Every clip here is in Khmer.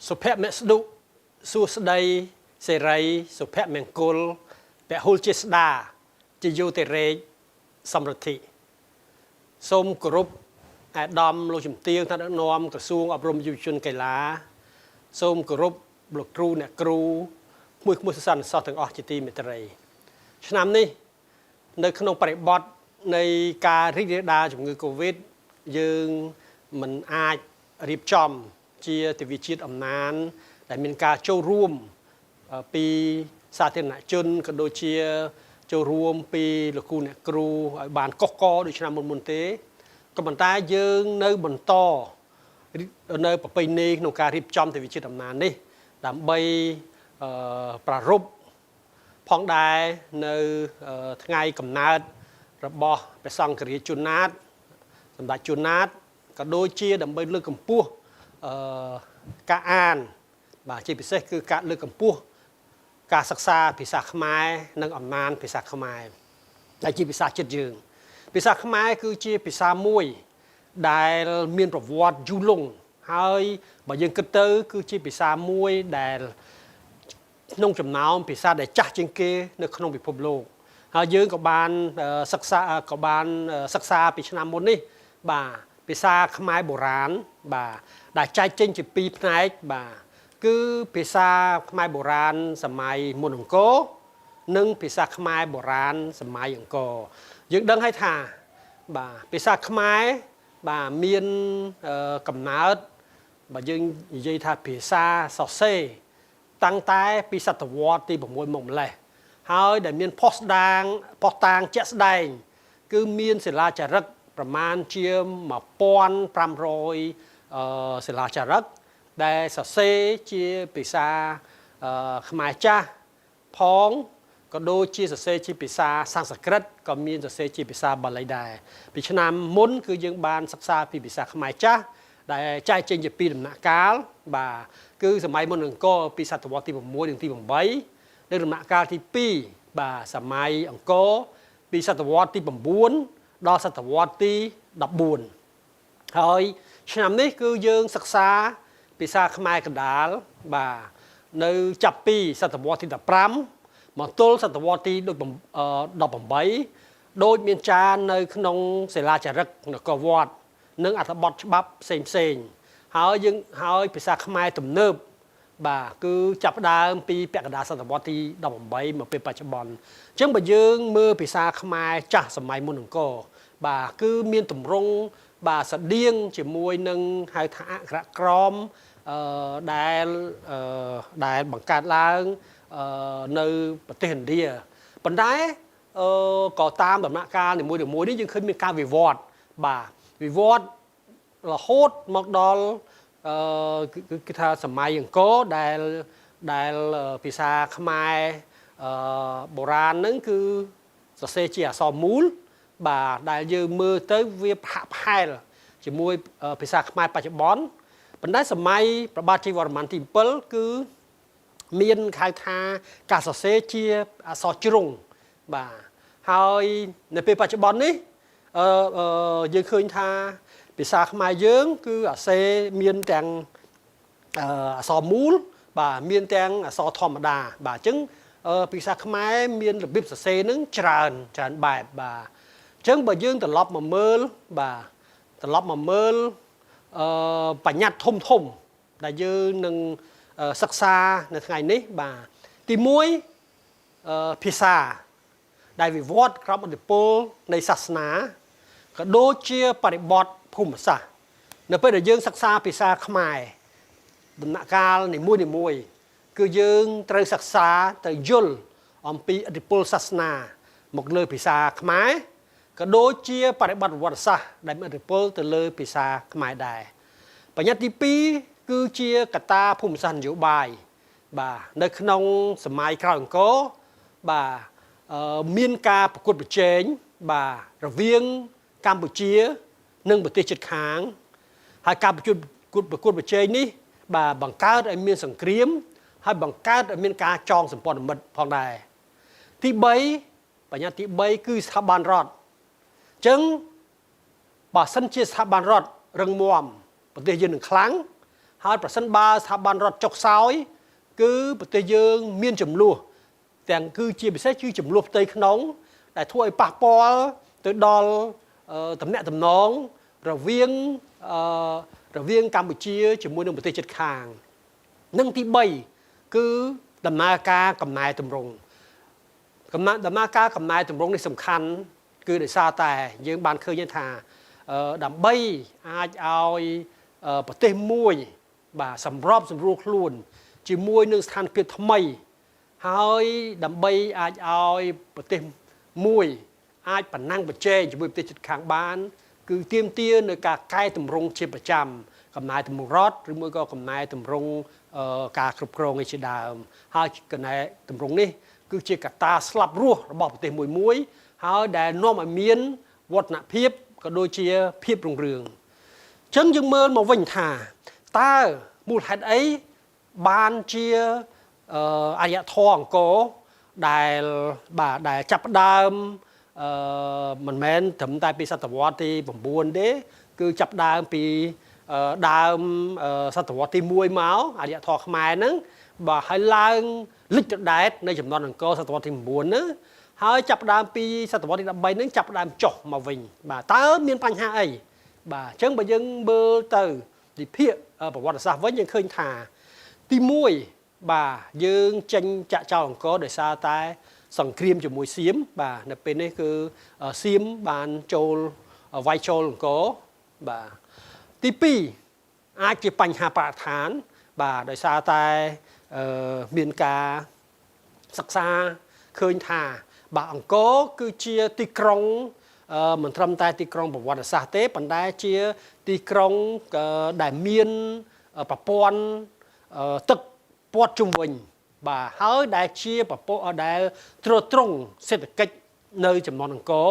សុភមស្ដុសួស្តីសេរីសុភមង្គលពហុលជាស្ដាជាយោតិរេកសំរិទ្ធិសូមគោរពអាដាមលោកជំទាវថ្នាក់ដឹកនាំក្រសួងអប់រំយុវជនកីឡាសូមគោរពលោកគ្រូអ្នកគ្រូក្មួយក្មួយសិស្សានុសិស្សទាំងអស់ជាទីមេត្រីឆ្នាំនេះនៅក្នុងបរិបទនៃការរីករាលដាលជំងឺ Covid យើងមិនអាចរៀបចំជាទិវាជាតិអំណានដែលមានការចូលរួមពីសាធារណជនក៏ដូចជាចូលរួមពីលោកគ្រូអ្នកគ្រូឲ្យបានកុះកដូចឆ្នាំមុនមុនទេក៏ប៉ុន្តែយើងនៅបន្តនៅប្រពៃណីក្នុងការរៀបចំទិវាជាតិអំណាននេះដើម្បីប្រារព្ធផងដែរនៅថ្ងៃកំណើតរបស់ព្រះសង្ឃរាជជួនណាតសម្ដេចជួនណាតក៏ដូចជាដើម្បីលើកកម្ពស់ការអានបាទជាពិសេសគឺការលើកកម្ពស់ការសិក្សាភាសាខ្មែរនិងអំណានភាសាខ្មែរដែលជាភាសាជាតិយើងភាសាខ្មែរគឺជាភាសាមួយដែលមានប្រវត្តិយូរលង់ហើយបើយើងគិតទៅគឺជាភាសាមួយដែលក្នុងចំណោមភាសាដែលចាស់ជាងគេនៅក្នុងពិភពលោកហើយយើងក៏បានសិក្សាក៏បានសិក្សាពីឆ្នាំមុននេះបាទភាសាខ្មែរបុរាណបាទដែលចែកចេញជាពីរផ្នែកបាទគឺភាសាខ្មែរបុរាណសម័យមុនអង្គរនិងភាសាខ្មែរបុរាណសម័យអង្គរយើងដឹងហើយថាបាទភាសាខ្មែរបាទមានកំណើតបើយើងនិយាយថាភាសាសរសេរតាំងតែពីសតវត្សទី6មកម្លេះហើយដែលមានផុសតាងផុសតាងជាក់ស្ដែងគឺមានសិលាចារឹកប្រមាណជា1500សិលាចារឹកដែលសរសេរជាភាសាខ្មែរចាស់ផងក៏ដូចជាសរសេរជាភាសាសំស្ក្រឹតក៏មានសរសេរជាភាសាបាលីដែរពីឆ្នាំមុនគឺយើងបានសិក្សាពីភាសាខ្មែរចាស់ដែលចែកចេញជាពីរដំណាក់កាលបាទគឺសម័យមុនអង្គរពីសតវត្សទី6និងទី8នៅដំណាក់កាលទី2បាទសម័យអង្គរពីសតវត្សទី9ដល់សតវត្សទី14ហើយឆ្នាំនេះគឺយើងសិក្សាភាសាខ្មែរកណ្ដាលបាទនៅចាប់ពីសតវត្សទី15មកទល់សតវត្សទី18ដូចមានចារនៅក្នុងសិលាចារឹកនគរវត្តនិងអត្ថបទច្បាប់ផ្សេងផ្សេងហើយយើងហើយភាសាខ្មែរទំនើបបាទគឺចាប់ផ្ដើមពីពាក់កណ្ដាលសតវត្សទី18មកពេលបច្ចុប្បន្នអញ្ចឹងបើយើងមើលភាសាខ្មែរចាស់សម័យមុនអង្គរបាទគឺមានទម្រង់បាទស្តៀងជាមួយនឹងហៅថាអក្ខរក្រមដែលដែលបង្កើតឡើងនៅប្រទេសឥណ្ឌាប៉ុន្តែក៏តាមដំណាក់កាលនីមួយៗនេះយើងឃើញមានការវិវត្តបាទវិវត្តរហូតមកដល់គឺថាសម័យអង្គរដែលភាសាខ្មែរបុរាណហ្នឹងគឺសរសេរជាអក្សរមូលបាទដែលយើងមើលទៅវាប្រហាក់ប្រហែលជាមួយភាសាខ្មែរបច្ចុប្បន្នប៉ុន្តែសម័យព្រះបាទជ័យវរ្ម័នទី7គឺមានហៅថាការសរសេរជាអក្សរជ្រុងបាទហើយនៅពេលបច្ចុប្បន្ននេះយើងឃើញថាភាសាខ្មែរយើងគឺអក្សរមានទាំងអក្សរមូលបាទមានទាំងអក្សរធម្មតាបាទអញ្ចឹងភាសាខ្មែរមានរបៀបសរសេរនឹងច្រើនច្រើនបែបបាទអញ្ចឹងបើយើងត្រឡប់មកមើលបាទត្រឡប់មកមើលបញ្ញត្តិធំធំដែលយើងនឹងសិក្សានៅថ្ងៃនេះបាទទី1ភាសាដែលវិវត្តក្រោមឥទ្ធិពលនៃសាសនាក៏ដូចជាបរិបទភូមិសាស្ត្រនៅពេលដែលយើងសិក្សាភាសាខ្មែរដំណាក់កាលនីមួយៗគឺយើងត្រូវសិក្សាទៅយល់អំពីឥទ្ធិពលសាសនាមកលើភាសាខ្មែរក៏ដូចជាបរិបទប្រវត្តិសាស្ត្រដែលមានឥទ្ធិពលទៅលើភាសាខ្មែរដែរបញ្ញត្តិទី2គឺជាកត្តាភូមិសាស្ត្រនយោបាយបាទនៅក្នុងសម័យក្រោយអង្គរបាទមានការប្រកួតប្រជែងបាទរវាងកម្ពុជានិងប្រទេសជិតខាងហើយការប្រកួតប្រជែងនេះបាទបង្កើតឲ្យមានសង្គ្រាមហើយបង្កើតឲ្យមានការចងសម្ព័ន្ធមិត្តផងដែរទី3បញ្ញត្តិទី3គឺស្ថាប័នរដ្ឋអញ្ចឹងបើសិនជាស្ថាប័នរដ្ឋរឹងមាំប្រទេសយើងនឹងខ្លាំង ហើយប្រសិនបើស្ថាប័នរដ្ឋចុះខ្សោយគឺប្រទេសយើងមានចំនួនទាំងគឺជាពិសេសគឺចំនួនផ្ទៃក្នុងដែលធ្វើឲ្យប៉ះពាល់ទៅដល់តំណែងតំណងរវាងរវាងកម្ពុជាជាមួយនឹងប្រទេសជិតខាងនិងទី3គឺដំណើរការកំណែទម្រង់កំណែដំណើរការកំណែទម្រង់នេះសំខាន់គឺដោយសារតែយើងបានឃើញថាដើម្បីអាចឲ្យប្រទេសមួយបាទសម្របសម្រួលខ្លួនជាមួយនឹងស្ថានភាពថ្មីហើយដើម្បីអាចឲ្យប្រទេសមួយអាចប្រណាំងប្រជែងជាមួយប្រទេសជិតខាងបានគឺទាមទារនៅការកែតម្រង់ជាប្រចាំកំណែតម្រង់រដ្ឋឬមួយក៏កំណែតម្រង់ការគ្រប់គ្រងឯជាដើមហើយកំណែតម្រង់នេះគឺជាកត្តាស្លាប់រស់របស់ប្រទេសមួយមួយហើយដែលនាំឲ្យមានវឌ្ឍនភាពក៏ដូចជាភាពរុងរឿងអញ្ចឹងយើងមើលមកវិញថាតើមូលហេតុអីបានជាអារ្យធម៌អង្គរដែលបាទដែលចាប់ផ្ដើមមិនមែនត្រឹមតែពីសតវត្សទី9ទេគឺចាប់ដើមពីដើមសតវត្សទី1មកអារ្យធម៌ខ្មែរហ្នឹងបាទហើយឡើងលិចត្រដែតនៅចំនួនអង្គរសតវត្សទី9ហ្នឹងហើយចាប់ដើមពីសតវត្សទី13ហ្នឹងចាប់ដើមចុះមកវិញបាទតើមានបញ្ហាអីបាទអញ្ចឹងបើយើងមើលទៅវិភាគប្រវត្តិសាស្ត្រវិញយើងឃើញថាទី1បាទយើងចេញចាក់ចោលអង្គរដោយសារតែសង្គ្រាមជាមួយសៀមបាទនៅពេលនេះគឺសៀមបានចូលវាយចូលអង្គរបាទទី2អាចជាបញ្ហាបរិស្ថានបាទដោយសារតែមានការសិក្សាឃើញថាបាទអង្គរគឺជាទីក្រុងមិនត្រឹមតែទីក្រុងប្រវត្តិសាស្ត្រទេប៉ុន្តែជាទីក្រុងដែលមានប្រព័ន្ធទឹកព័ទ្ធជុំវិញបាទហើយដែលជាប្រព័ន្ធដែលទ្រទ្រង់សេដ្ឋកិច្ចនៅចំនួនអង្គរ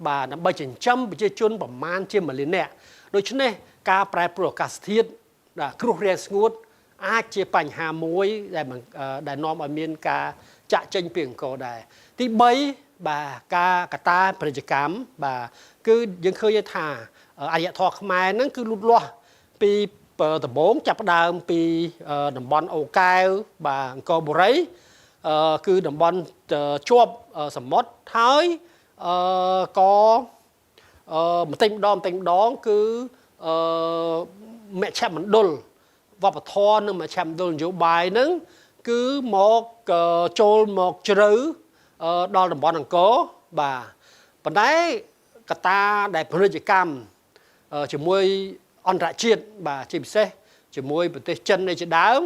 បាទដើម្បីចិញ្ចឹមប្រជាជនប្រមាណជា1លាននាក់ដូច្នេះការប្រែប្រួលអាកាសធាតុបាទគ្រោះរាំងស្ងួតអាចជាបញ្ហាមួយដែលនាំឲ្យមានការចាក់ចេញពីអង្គរដែរទី3បាទការកត្តាពាណិជ្ជកម្មបាទគឺយើងឃើញថាអារ្យធម៌ខ្មែរហ្នឹងគឺលូតលាស់ពីដំបូងចាប់ផ្ដើមពីតំបន់អូកែវបាទអង្គរបុរីគឺតំបន់ជាប់សមុទ្រហើយក៏បន្តិចម្ដងបន្តិចម្ដងគឺមជ្ឈមណ្ឌលវប្បធម៌និងមជ្ឈមណ្ឌលនយោបាយហ្នឹងគឺមកចូលមកជ្រៅដល់តំបន់អង្គរបាទប៉ុន្តែកត្តាដែលពាណិជ្ជកម្មជាមួយអន្តរជាតិបាទជាពិសេសជាមួយប្រទេសចិននេះជាដើម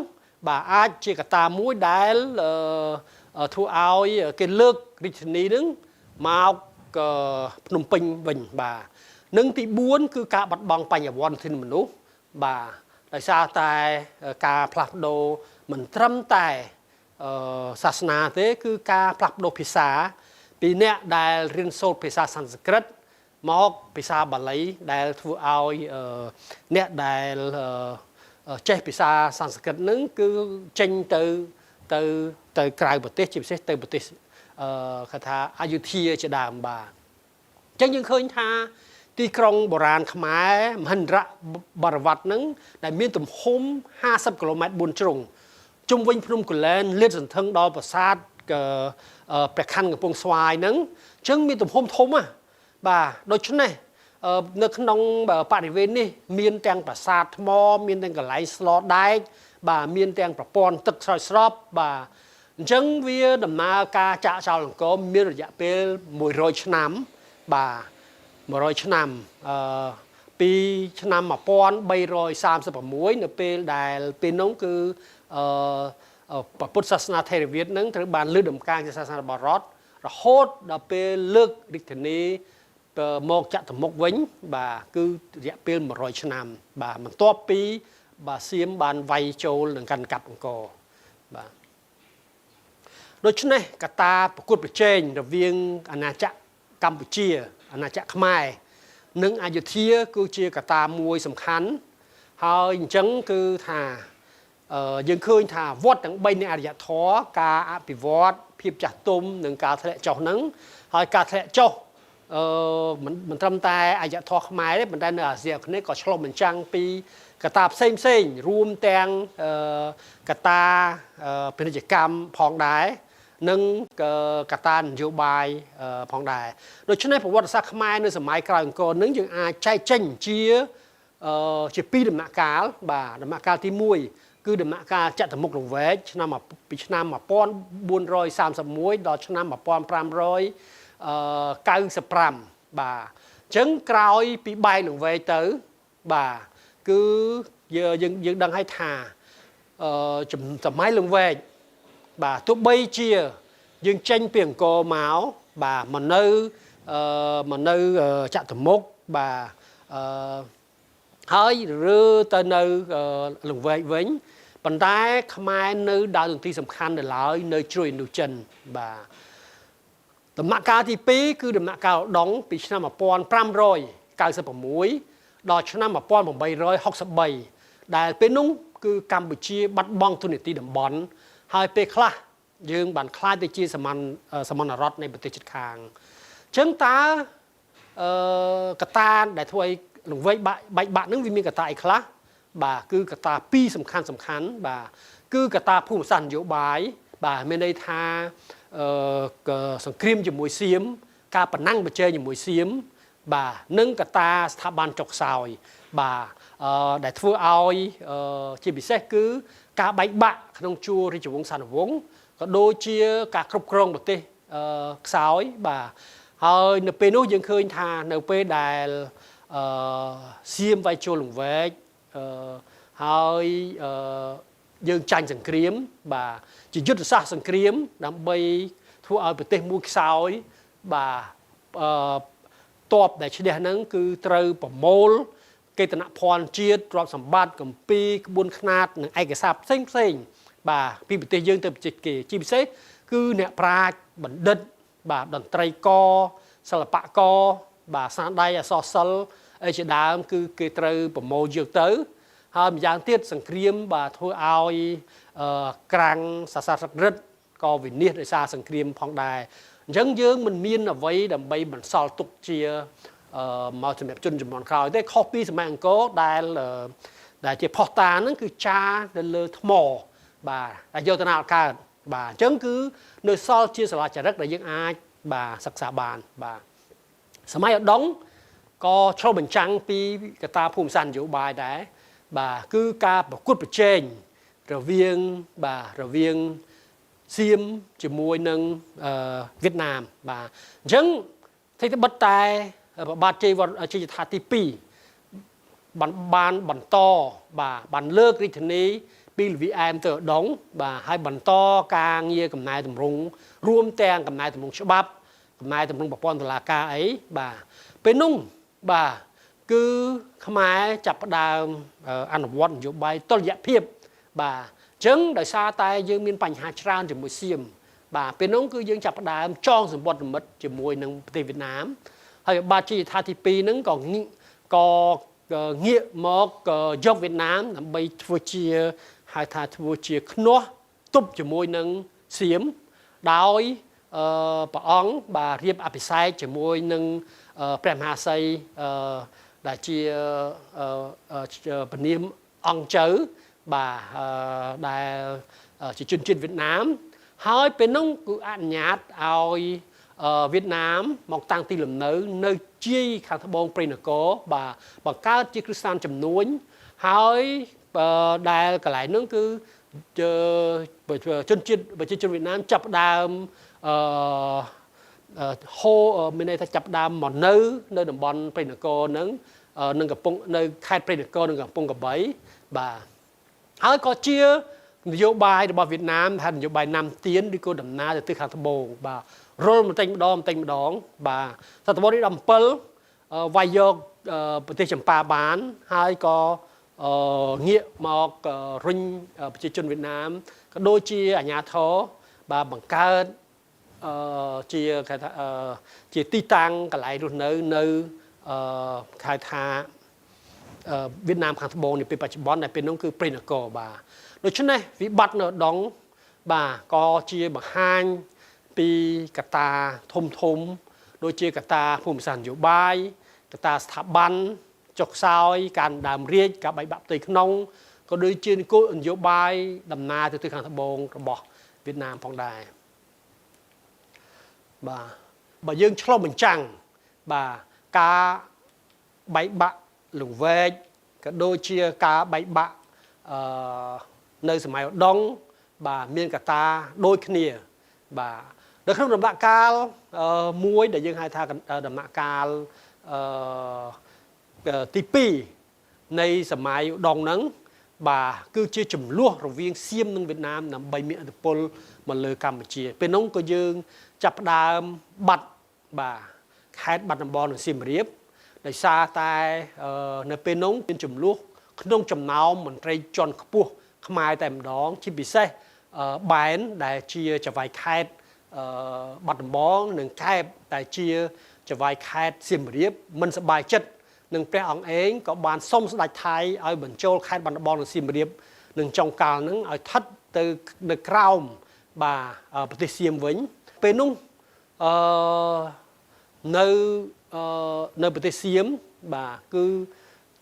បាទអាចជាកត្តាមួយដែលធ្វើឲ្យគេលើករាជធានីនឹងមកភ្នំពេញវិញបាទនិងទី4គឺការបាត់បង់បញ្ញវន្តធានមនុស្សបាទដោយសារតែការផ្លាស់ប្ដូរមិនត្រឹមតែសាសនាទេគឺការផ្លាស់ប្ដូរភាសាពីអ្នកដែលរៀនសូត្រភាសាសំស្ក្រឹតមកភាសាបាលីដែលធ្វើឲ្យអ្នកដែលចេះភាសាសំស្ក្រឹតនឹងគឺចេញទៅទៅទៅក្រៅប្រទេសជាពិសេសទៅប្រទេសគេថាអយុធ្យាជាដើមបាទអញ្ចឹងយើងឃើញថាទីក្រុងបុរាណខ្មែរមហិន្ទ្របរិវត្តនឹងដែលមានទំហំ50គីឡូម៉ែត្រ4ជ្រុងជុំវិញភ្នំគូលែនលាតសន្ធឹងដល់ប្រាសាទព្រះខ័នកំពង់ស្វាយហ្នឹងអញ្ចឹងមានទំហំធំណាបាទដូច្នេះនៅក្នុងបរិវេណនេះមានទាំងប្រាសាទថ្មមានទាំងកន្លែងស្លដែកបាទមានទាំងប្រព័ន្ធទឹកស្រោចស្រពបាទអញ្ចឹងវាដំណើរការចាក់ចោលអង្គរមានរយៈពេល100ឆ្នាំបាទ100ឆ្នាំពីឆ្នាំ1336នៅពេលដែលពេលនោះគឺពុទ្ធសាសនាថេរវាទនឹងត្រូវបានលើកដំកើងជាសាសនារបស់រដ្ឋរហូតដល់ពេលលើករាជធានីមកចតុមុខវិញបាទគឺរយៈពេល100ឆ្នាំបាទបន្ទាប់ពីបាទសៀមបានវាយចូលនឹងកាន់កាប់អង្គរបាទដូច្នេះកត្តាប្រកួតប្រជែងរវាងអាណាចក្រកម្ពុជាអាណាចក្រខ្មែរនិងអយុធ្យាគឺជាកត្តាមួយសំខាន់ហើយអញ្ចឹងគឺថាយើងឃើញថាវត្តទាំង3នៃអរិយធម៌ការអភិវឌ្ឍភាពចាស់ទុំនិងការធ្លាក់ចុះហ្នឹងហើយការធ្លាក់ចុះមិនត្រឹមតែអរិយធម៌ខ្មែរទេប៉ុន្តែនៅអាស៊ីអាគ្នេយ៍ក៏ឆ្លុះបញ្ចាំងពី កត្តាផ្សេងផ្សេងរួមទាំងកត្តាពាណិជ្ជកម្មផងដែរនិងកត្តានយោបាយផងដែរដូច្នេះប្រវត្តិសាស្ត្រខ្មែរនៅសម័យក្រោយអង្គរនឹងយើងអាចចែកចេញជាពីរដំណាក់កាលបាទដំណាក់កាលទី1គឺដំណាក់កាលចតុមុខលង្វែកឆ្នាំពីឆ្នាំ1431ដល់ឆ្នាំ1595បាទអញ្ចឹងក្រោយពីបែកលង្វែកទៅបាទគឺយើងដឹងហើយថាសម័យលង្វែកបាទទោះបីជាយើងចេញពីអង្គរមកបាទមកនៅចតុមុខបាទហើយឬទៅនៅលង្វែកវិញប៉ុន្តែខ្មែរនៅដើរតួនាទីសំខាន់នៅឡើយនៅជ្រោយឥណ្ឌូចិនបាទដំណាក់កាលទី2គឺដំណាក់កាលឧដុង្គពីឆ្នាំ1596ដល់ឆ្នាំ1863ដែលពេលនោះគឺកម្ពុជាបាត់បង់ទូនាទីតំបន់ហើយពេលខ្លះយើងបានក្លាយទៅជាសមន្តរដ្ឋនៃប្រទេសជិតខាងអញ្ចឹងតើកត្តាដែលធ្វើឲ្យលង្វែកបែកបាក់នឹងវាមានកត្តាអីខ្លះបាទគឺកត្តាពីរសំខាន់បាទគឺកត្តាភូមិសាស្ត្រនយោបាយបាទមានន័យថាសង្គ្រាមជាមួយសៀមការប្រណាំងប្រជែងជាមួយសៀមបាទនិងកត្តាស្ថាប័នចុកខ្សោយបាទដែលធ្វើឲ្យជាពិសេសគឺការបែកបាក់ក្នុងជួររាជវង្សានុវង្សក៏ដូចជាការគ្រប់គ្រងប្រទេសខ្សោយបាទហើយនៅពេលនោះយើងឃើញថានៅពេលដែលសៀមវាយចូលលង្វែកហើយយើងចាញ់សង្គ្រាមបាទជាយុទ្ធសាស្ត្រសង្គ្រាមដើម្បីធ្វើឲ្យប្រទេសមួយខ្សោយបាទតបដែលឈ្នះហ្នឹងគឺត្រូវប្រមូលកេតនភ័ណ្ឌជាតិទ្រព្យសម្បត្តិកម្ពីក្បួនខ្នាតនិងឯកសារផ្សេងផ្សេងបាទពីប្រទេសយើងទៅប្រទេសគេជាពិសេសគឺអ្នកប្រាជ្ញបណ្ឌិតបាទតន្ត្រីករសិល្បករបាទស្នាដៃអក្សរសិល្ប៍អីជាដើមគឺគេត្រូវប្រមូលយកទៅហើយម្យ៉ាងទៀតសង្គ្រាមបាទធ្វើឲ្យក្រាំងសាសនារិទ្ធក៏វិនិច្ឆ័យដោយសារសង្គ្រាមផងដែរអញ្ចឹងយើងមិនមានអ្វីដើម្បីបន្សល់ទុកជាមកសម្រាប់ជនជំនាន់ក្រោយទេខុសពីសម័យអង្គរដែលជាផុសតាហ្នឹងគឺចានៅលើថ្មបាទដែលយកទៅណាអត់កើតបាទអញ្ចឹងគឺនៅសល់ជាសាលាចារឹកដែលយើងអាចបាទសិក្សាបានបាទសម័យឧដុង្គក៏ឆ្លុះបញ្ចាំងពីកត្តាភូមិសាស្ត្រនយោបាយដែរបាទគឺការប្រកួតប្រជែងរវាងបាទរវាងសៀមជាមួយនឹងវៀតណាមបាទអញ្ចឹងធិបតតែព្រះបាទជ័យវរជ័យថាទី2បានបន្តបាទបានលើករាជធានីពីលវីអែមទៅឧដុង្គបាទហើយបន្តការងារកំណែតម្រង់រួមទាំងកំណែតម្រង់ច្បាប់កំណែតម្រង់ប្រព័ន្ធតុលាការអីបាទពេលនោះបាទគឺខ្មែរចាប់ផ្ដើមអនុវត្តនយោបាយតុល្យភាពបាទអញ្ចឹងដោយសារតែយើងមានបញ្ហាច្រើនជាមួយសៀមបាទពេលនោះគឺយើងចាប់ផ្ដើមចងសម្ព័ន្ធមិត្តជាមួយនឹងប្រទេសវៀតណាមហើយបាទជាថាទី2ហ្នឹងក៏ងាកមកយកវៀតណាមដើម្បីធ្វើជាហៅថាធ្វើជាខ្នោះទប់ជាមួយនឹងសៀមដោយព្រះអង្គបាទរៀបអភិសេកជាមួយនឹងព្រះមហាសីដែលជាព្រះនាមអង្គចៅបាទដែលជាជនជាតិវៀតណាមហើយពេលនោះគឺអនុញ្ញាតឲ្យវៀតណាមមកតាំងទីលំនៅនៅជាយខាងត្បូងព្រៃនគរបាទបង្កើតជាគ្រឹះស្ថានចំនួនហើយដែលកន្លែងនោះគឺជនជាតិប្រជាជនវៀតណាមចាប់ដើមហូមានន័យថាចាប់ដើមមកនៅតំបន់ព្រៃនគរហ្នឹងនឹងកំពង់នៅខេត្តព្រៃនគរនិងកំពង់ក្របីបាទហើយក៏ជានយោបាយរបស់វៀតណាមថានយោបាយណាំទៀនឬក៏ដំណើរទៅទិសខាងត្បូងបាទរុលបន្តិចម្ដងបន្តិចម្ដងបាទសតវត្សទី17វាយយកប្រទេសចម្ប៉ាបានហើយក៏ងាកមករុញប្រជាជនវៀតណាមក៏ដូចជាអាជ្ញាធរបាទបង្កើតជាគេថាជាទីតាំងកន្លែងរស់នៅនៅហៅថាវៀតណាមខាងត្បូងនាពេលបច្ចុប្បន្នដែលពេលនោះគឺព្រៃនគរបាទដូច្នេះវិបត្តិនៅឧដុង្គបាទក៏ជាបង្ហាញពីកត្តាធំធំដូចជាកត្តាភូមិសាស្ត្រនយោបាយកត្តាស្ថាប័នក ចុះខ្សោយការដើមរាជការបែកបាក់ផ្ទៃក្នុងក៏ដូចជាគោលនយោបាយដំណើរទៅទិសខាងត្បូងរបស់វៀតណាមផងដែរបាទបើយើងឆ្លុះបញ្ចាំងបាទការបែកបាក់លង្វែកក៏ដូចជាការបែកបាក់នៅសម័យឧដុង្គបាទមានកត្តាដូចគ្នាបាទនៅក្នុងដំណាក់កាលមួយដែលយើងហៅថាដំណាក់កាលទី2នៃសម័យឧដុង្គហ្នឹងបាទគឺជាចំនួនរវាងសៀមនិងវៀតណាមដើម្បីមានឥទ្ធិពលមកលើកម្ពុជាពេលនោះក៏យើងចាប់ផ្ដើមបាត់បាទខេត្តបាត់ដំបងនិងសៀមរាបដោយសារតែនៅពេលនោះមានចំនួនក្នុងចំណោមមន្ត្រីជាន់ខ្ពស់ខ្មែរតែម្ដងជាពិសេសបែនដែលជាចៅហ្វាយខេត្តបាត់ដំបងនិងកែបដែលជាចៅហ្វាយខេត្តសៀមរាបមិនសប្បាយចិត្តនឹងព្រះអង្គឯងក៏បានសុំស្ដេចថៃឲ្យបញ្ចូលខេត្តបាត់ដំបងនិងសៀមរាបនិងចុងកាលនឹងឲ្យស្ថិតទៅនៅក្រោមបាទប្រទេសសៀមវិញពេលនោះអឺនៅប្រទេសសៀមបាទគឺ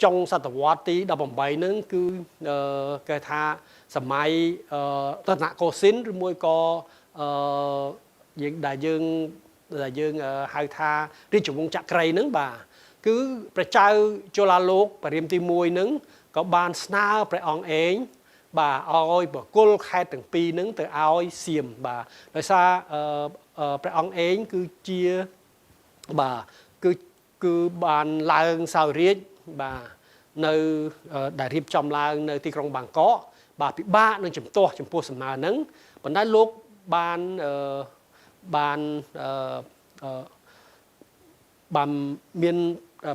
ចុងសតវត្សទី18ហ្នឹងគឺគេថាសម័យរតនកោសិនឬមួយក៏យើងដែលយើងហៅថារាជវង្សចក្រីហ្នឹងបាទគឺព្រះចៅជលាលោកព្រាហ្មណ៍ទី1ហ្នឹងក៏បានស្នើព្រះអង្គឯងបាទឲ្យបកគលខេត្តទាំងពីរហ្នឹងទៅឲ្យសៀមបាទដោយសារព្រះអង្គឯងគឺជាបាទគឺបានឡើងសោយរាជបាទនៅដែលរៀបចំឡើងនៅទីក្រុងបាងកកបាទពិបាកនឹងជំទាស់ចំពោះសំណើហ្នឹងប៉ុន្តែលោកបានបានបានមាន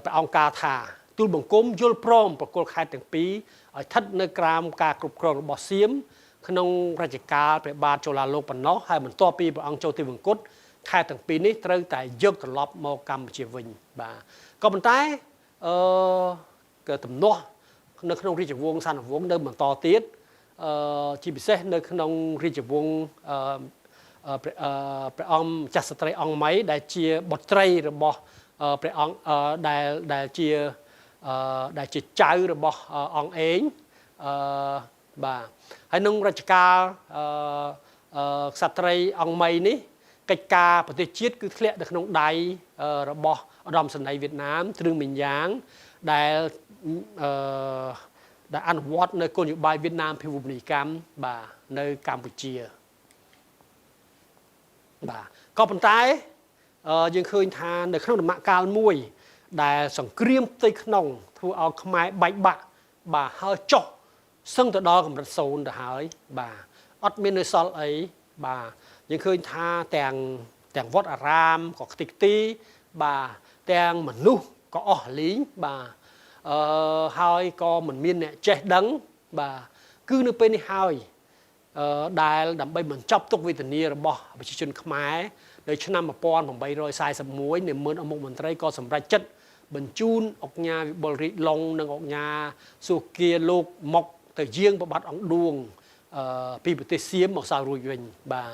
ព្រះអង្គការថាទូលបង្គំយល់ព្រមប្រគល់ខេត្តទាំងពីរឲ្យស្ថិតនៅក្រោមការគ្រប់គ្រងរបស់សៀមក្នុងរជ្ជកាលព្រះបាទជលាលោកប៉ុណ្ណោះហើយបន្ទាប់ពីព្រះអង្គចូលទិវង្គតខេត្តទាំងពីរនេះត្រូវតែយកត្រឡប់មកកម្ពុជាវិញបាទក៏ប៉ុន្តែក៏ទំនាស់នៅក្នុងរាជវង្សសានវង្សនៅបន្តទៀតជាពិសេសនៅក្នុងរាជវង្សព្រះអង្គម្ចាស់ស្ត្រីអង្គមីដែលជាបុត្រីរបស់ព្រះអង្គដែលជាចៅរបស់អង្គឯងបាទហើយក្នុងរជ្ជកាលក្សត្រីអង្គមីនេះកិច្ចការប្រទេសជាតិគឺធ្លាក់នៅក្នុងដៃរបស់ឧត្តមសេនីយ៍វៀតណាមទ្រឿងមីងយ៉ាងដែលអនុវត្តនៅគោលនយោបាយវៀតណាមភាវូបនីយកម្មបាទនៅកម្ពុជាបាទក៏ប៉ុន្តែយើងឃើញថានៅក្នុងដំណាក់កាលមួយដែលសង្គ្រាមផ្ទៃក្នុងធ្វើឲ្យខ្មែរបែកបាក់បាទហើយចុះសឹងទៅដល់កម្រិត0ទៅហើយបាទអត់មាននៅសល់អីបាទយើងឃើញថាទាំងវត្តអារាមក៏ខ្ទេចខ្ទីបាទទាំងមនុស្សក៏អស់លីងបាទហើយក៏មិនមានអ្នកចេះដឹងបាទគឺនៅពេលនេះហើយដែលដើម្បីបញ្ចប់ទុក្ខវេទនារបស់ប្រជាជនខ្មែរនៅឆ្នាំ1841នាម៉ឺនអមុខមន្ត្រីក៏សម្រេចចិត្តបញ្ជូនអុកញ៉ាវិបុលរាជឡុងនិងអុកញ៉ាសុគាលោកមកទៅយាងប្របាទអង្គឌួងពីប្រទេសសៀមមកសោយរួចវិញបាទ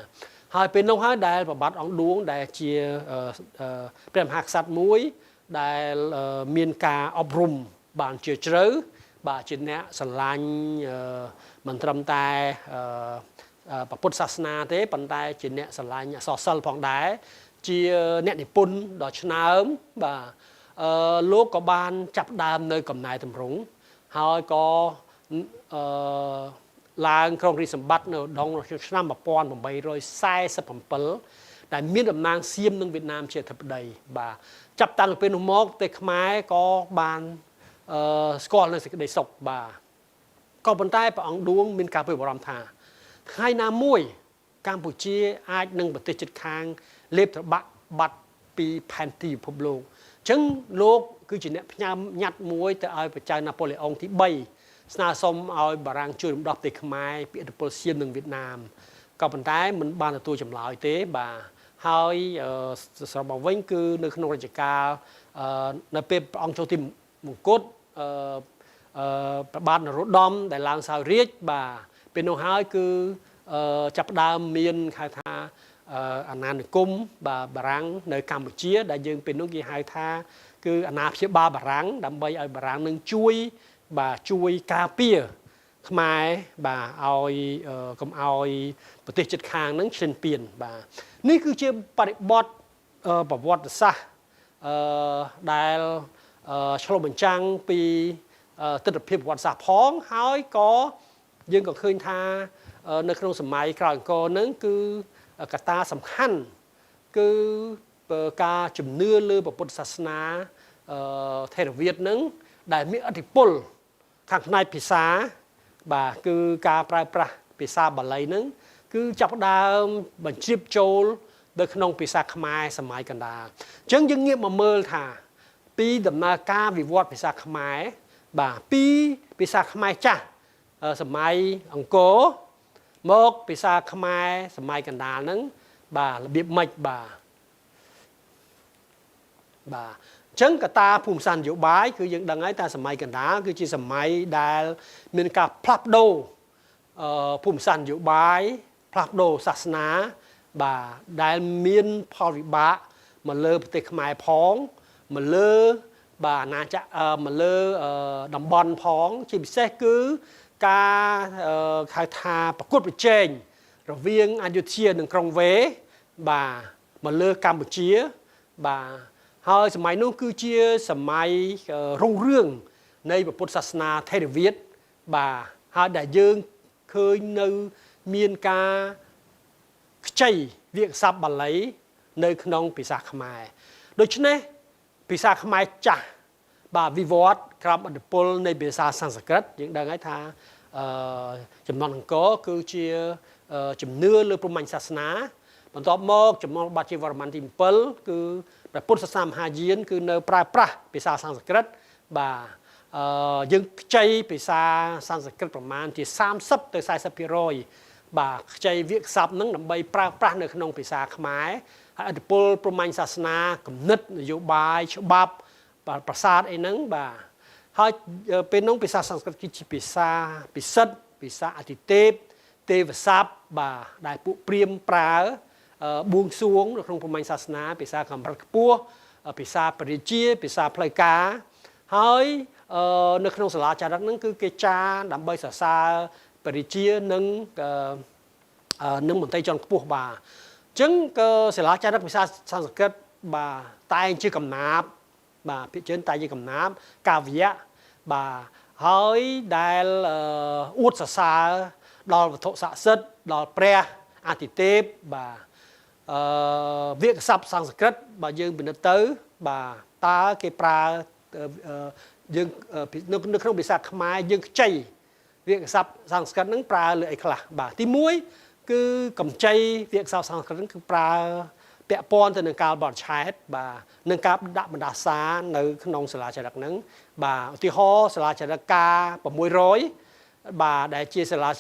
ហើយពេលនោះហើយដែលប្របាទអង្គឌួងដែលជាព្រះមហាក្សត្រមួយដែលមានការអប់រំបានជាជ្រៅបាទជាអ្នកស្រឡាញ់មិនត្រឹមតែពុទ្ធសាសនាទេប៉ុន្តែជាអ្នកស្រឡាញ់អក្សរសិល្ប៍ផងដែរជាអ្នកនិពន្ធដ៏ឆ្នើមបាទលោកក៏បានចាប់ដើមនៅកំណែទម្រង់ហើយក៏ឡើងក្រុងរាជសម្បត្តិនៅឧដុង្គឆ្នាំ1847ដែលមានតំណាងសៀមនិងវៀតណាមជាអធិបតីបាទចាប់តាំងពីពេលនោះមកប្រទេសខ្មែរក៏បានស្គាល់នៅសេចក្តីសុខបាទក៏ប៉ុន្តែព្រះអង្គឌួងមានការព្រួយបារម្ភថាថ្ងៃណាមួយកម្ពុជាអាចនឹងប្រទេសជិតខាងលេបត្របាក់បាត់ពីផែនទីពិភពលោកអញ្ចឹងលោកគឺជាអ្នកផ្ញើញត្តិមួយទៅឲ្យព្រះចៅណាប៉ូឡេអុងទី3ស្នើសុំឲ្យបារាំងជួយរំដោះប្រទេសខ្មែរពីឥទ្ធិពលសៀមនិងវៀតណាមក៏ប៉ុន្តែមិនបានទទួលចម្លើយទេបាទហើយសរុបមកវិញគឺនៅក្នុងរជ្ជកាលនៅពេលព្រះអង្គចូលទីមង្គតព្រះបាទនរោត្តមដែលឡើងសោយរាជបាទពេលនោះហើយគឺចាប់ផ្ដើមមានហៅថា អាណានិគមបាទបារាំងនៅកម្ពុជា ដែលយើងពេលនោះគេហៅថាគឺអាណាព្យាបាលបារាំងដើម្បីឲ្យបារាំងនឹងជួយបាទជួយការពារខ្មែរបាទឲ្យកុំឲ្យប្រទេសជិតខាងនឹងឈ្លានពានបាទនេះគឺជាបរិបទប្រវត្តិសាស្ត្រដែលឆ្លុះបញ្ចាំងពីទិដ្ឋភាពប្រវត្តិសាស្ត្រផងហើយក៏យើងក៏ឃើញថានៅក្នុងសម័យក្រោយអង្គរនឹងគឺកត្តាសំខាន់គឺការជំនឿលើពុទ្ធសាសនាថេរវាទនឹងដែលមានឥទ្ធិពលខាងផ្នែកភាសាបាទគឺការប្រើប្រាស់ភាសាបាលីនឹងគឺចាប់ផ្ដើមបញ្ជ្រាបចូលនៅក្នុងភាសាខ្មែរសម័យកណ្ដាលអញ្ចឹងយើងងាកមកមើលថាពីដំណើរការវិវត្តភាសាខ្មែរបាទពីភាសាខ្មែរចាស់សម័យអង្គរមកភាសាខ្មែរសម័យកណ្ដាលហ្នឹងបាទរបៀបម៉េចបាទបាទអញ្ចឹងកត្តាភូមិសាស្ត្រនយោបាយគឺយើងដឹងហើយថាសម័យកណ្ដាលគឺជាសម័យដែលមានការផ្លាស់ប្ដូរភូមិសាស្ត្រនយោបាយផ្លាស់ប្ដូរសាសនាបាទដែលមានផលវិបាកមកលើប្រទេសខ្មែរផងមកលើបាទអាណាចក្រមកលើតំបន់ផងជាពិសេសគឺការហៅថាប្រកួតប្រជែងរវាងអយុធ្យានិងក្រុងវ៉េបាទមកលើកម្ពុជាបាទហើយសម័យនោះគឺជាសម័យរុងរឿងនៃពុទ្ធសាសនាថេរវាទបាទហើយដែលយើងឃើញនៅមានការខ្ចីវាក្យសព្ទបាលីនៅក្នុងភាសាខ្មែរដូច្នេះភាសាខ្មែរចាស់បាទវិវត្តក្រោមឥទ្ធិពលនៃភាសាសំស្ក្រឹតយើងដឹងហើយថាចំនួនអង្គរគឺជាជំនឿលើព្រហ្មញ្ញសាសនាបន្ទាប់មកចំនួនបាទជាវរ្ម័នទី7គឺព្រះពុទ្ធសាសនាមហាយានគឺនៅប្រើប្រាស់ភាសាសំស្ក្រឹតបាទយើងខ្ចីភាសាសំស្ក្រឹតប្រមាណជា30ទៅ40%បាទខ្ចីវាក្យសព្ទនឹងដើម្បីប្រើប្រាស់នៅក្នុងភាសាខ្មែរហើយឥទ្ធិពលព្រហ្មញ្ញសាសនាគំនិតនយោបាយច្បាប់ប្រាសាទអីហ្នឹងបាទហើយពេលនោះភាសាសំស្ក្រឹតគឺជាភាសាពិសិដ្ឋភាសាអតិទេពទេវស័ព្ទបាទដែលពួកព្រាហ្មណ៍ប្រើបួងសួងនៅក្នុងព្រហ្មញ្ញសាសនាភាសាកម្រិតខ្ពស់ភាសាបរិជាភាសាផ្លូវការហើយនៅក្នុងសាលាចារឹកហ្នឹងគឺគេចារដើម្បីសរសើរបរិជានិងមន្ត្រីជាន់ខ្ពស់បាទអញ្ចឹងក៏សាលាចារឹកភាសាសំស្ក្រឹតបាទតែងជាកំណាព្យបាទភាគច្រើនតែជាកំណាព្យកាវយៈបាទហើយដែលអួតសរសើរដល់វត្ថុស័ក្តិសិទ្ធិដល់ព្រះអាទិទេពបាទវាក្យសព្ទសំស្ក្រឹតបើយើងពិនិត្យទៅបាទតើគេប្រើយើងនៅក្នុងភាសាខ្មែរយើងខ្ចីវាក្យសព្ទសំស្ក្រឹតហ្នឹងប្រើលើអីខ្លះបាទទី1គឺកម្ចីវាក្យសព្ទសំស្ក្រឹតហ្នឹងគឺប្រើពាក់ព័ន្ធទៅនឹងកាលបរិច្ឆេទបាទនឹងការដាក់បណ្ដាសានៅក្នុងសាលាចារឹកហ្នឹងបាទឧទាហរណ៍សាលាចារឹកកា600បាទដែលជាសាលា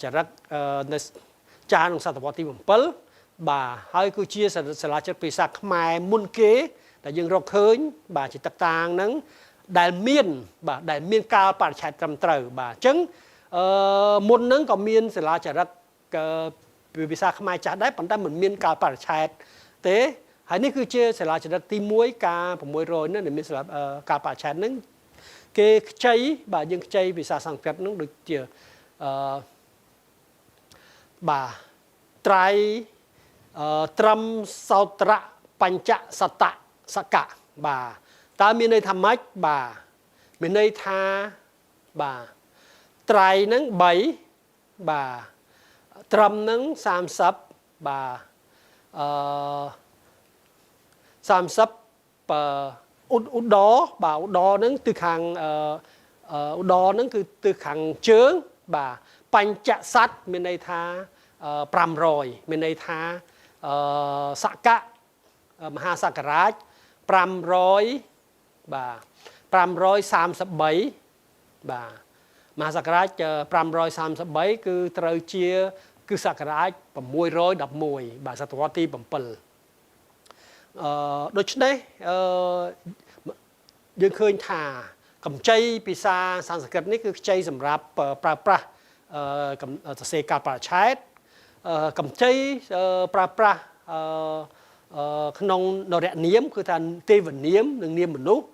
ចារឹកនៅចារក្នុងសតវត្សទី7បាទហើយគឺជាសាលាចារឹកភាសាខ្មែរមុនគេដែលយើងរកឃើញបាទជាទឹកតាងហ្នឹងដែលមានបាទដែលមានកាលបរិច្ឆេទត្រឹមត្រូវបាទអញ្ចឹងមុនហ្នឹងក៏មានសាលាចារឹកភាសាខ្មែរចាស់ដែរប៉ុន្តែមិនមានកាលបរិច្ឆេទទេហើយនេះគឺជាសាលាចារឹកទី1កា600នេះដែលមានសាលាកាលបរិច្ឆេទហ្នឹងគេខ្ចីបាទយើងខ្ចីភាសាសំស្ក្រឹតហ្នឹងដូចជាបាទត្រៃត្រឹមសោត្រៈបញ្ចសតៈសកៈបាទតើមានន័យថាម៉េចបាទមានន័យថាបាទត្រៃហ្នឹង3បាទត្រឹមហ្នឹង30បាទ30ឧដបាទឧដហ្នឹងទិសខាងឧដហ្នឹងគឺទិសខាងជើងបាទបញ្ចសត្វមានន័យថា500មានន័យថាសកៈមហាសករាជ500បាទ533បាទមហាសករាជ533គឺត្រូវជាគឺសករាជ611បាទសតវត្សទី7ដូច្នេះយើងឃើញថាកម្ចីភាសាសំស្ក្រឹតនេះគឺខ្ចីសម្រាប់ប្រើប្រាស់សរសេរកាលបរិច្ឆេទកម្ចីប្រើប្រាស់ អឺក្នុងនរនាមគឺថាទេវនាមនិងនាមមនុស្ស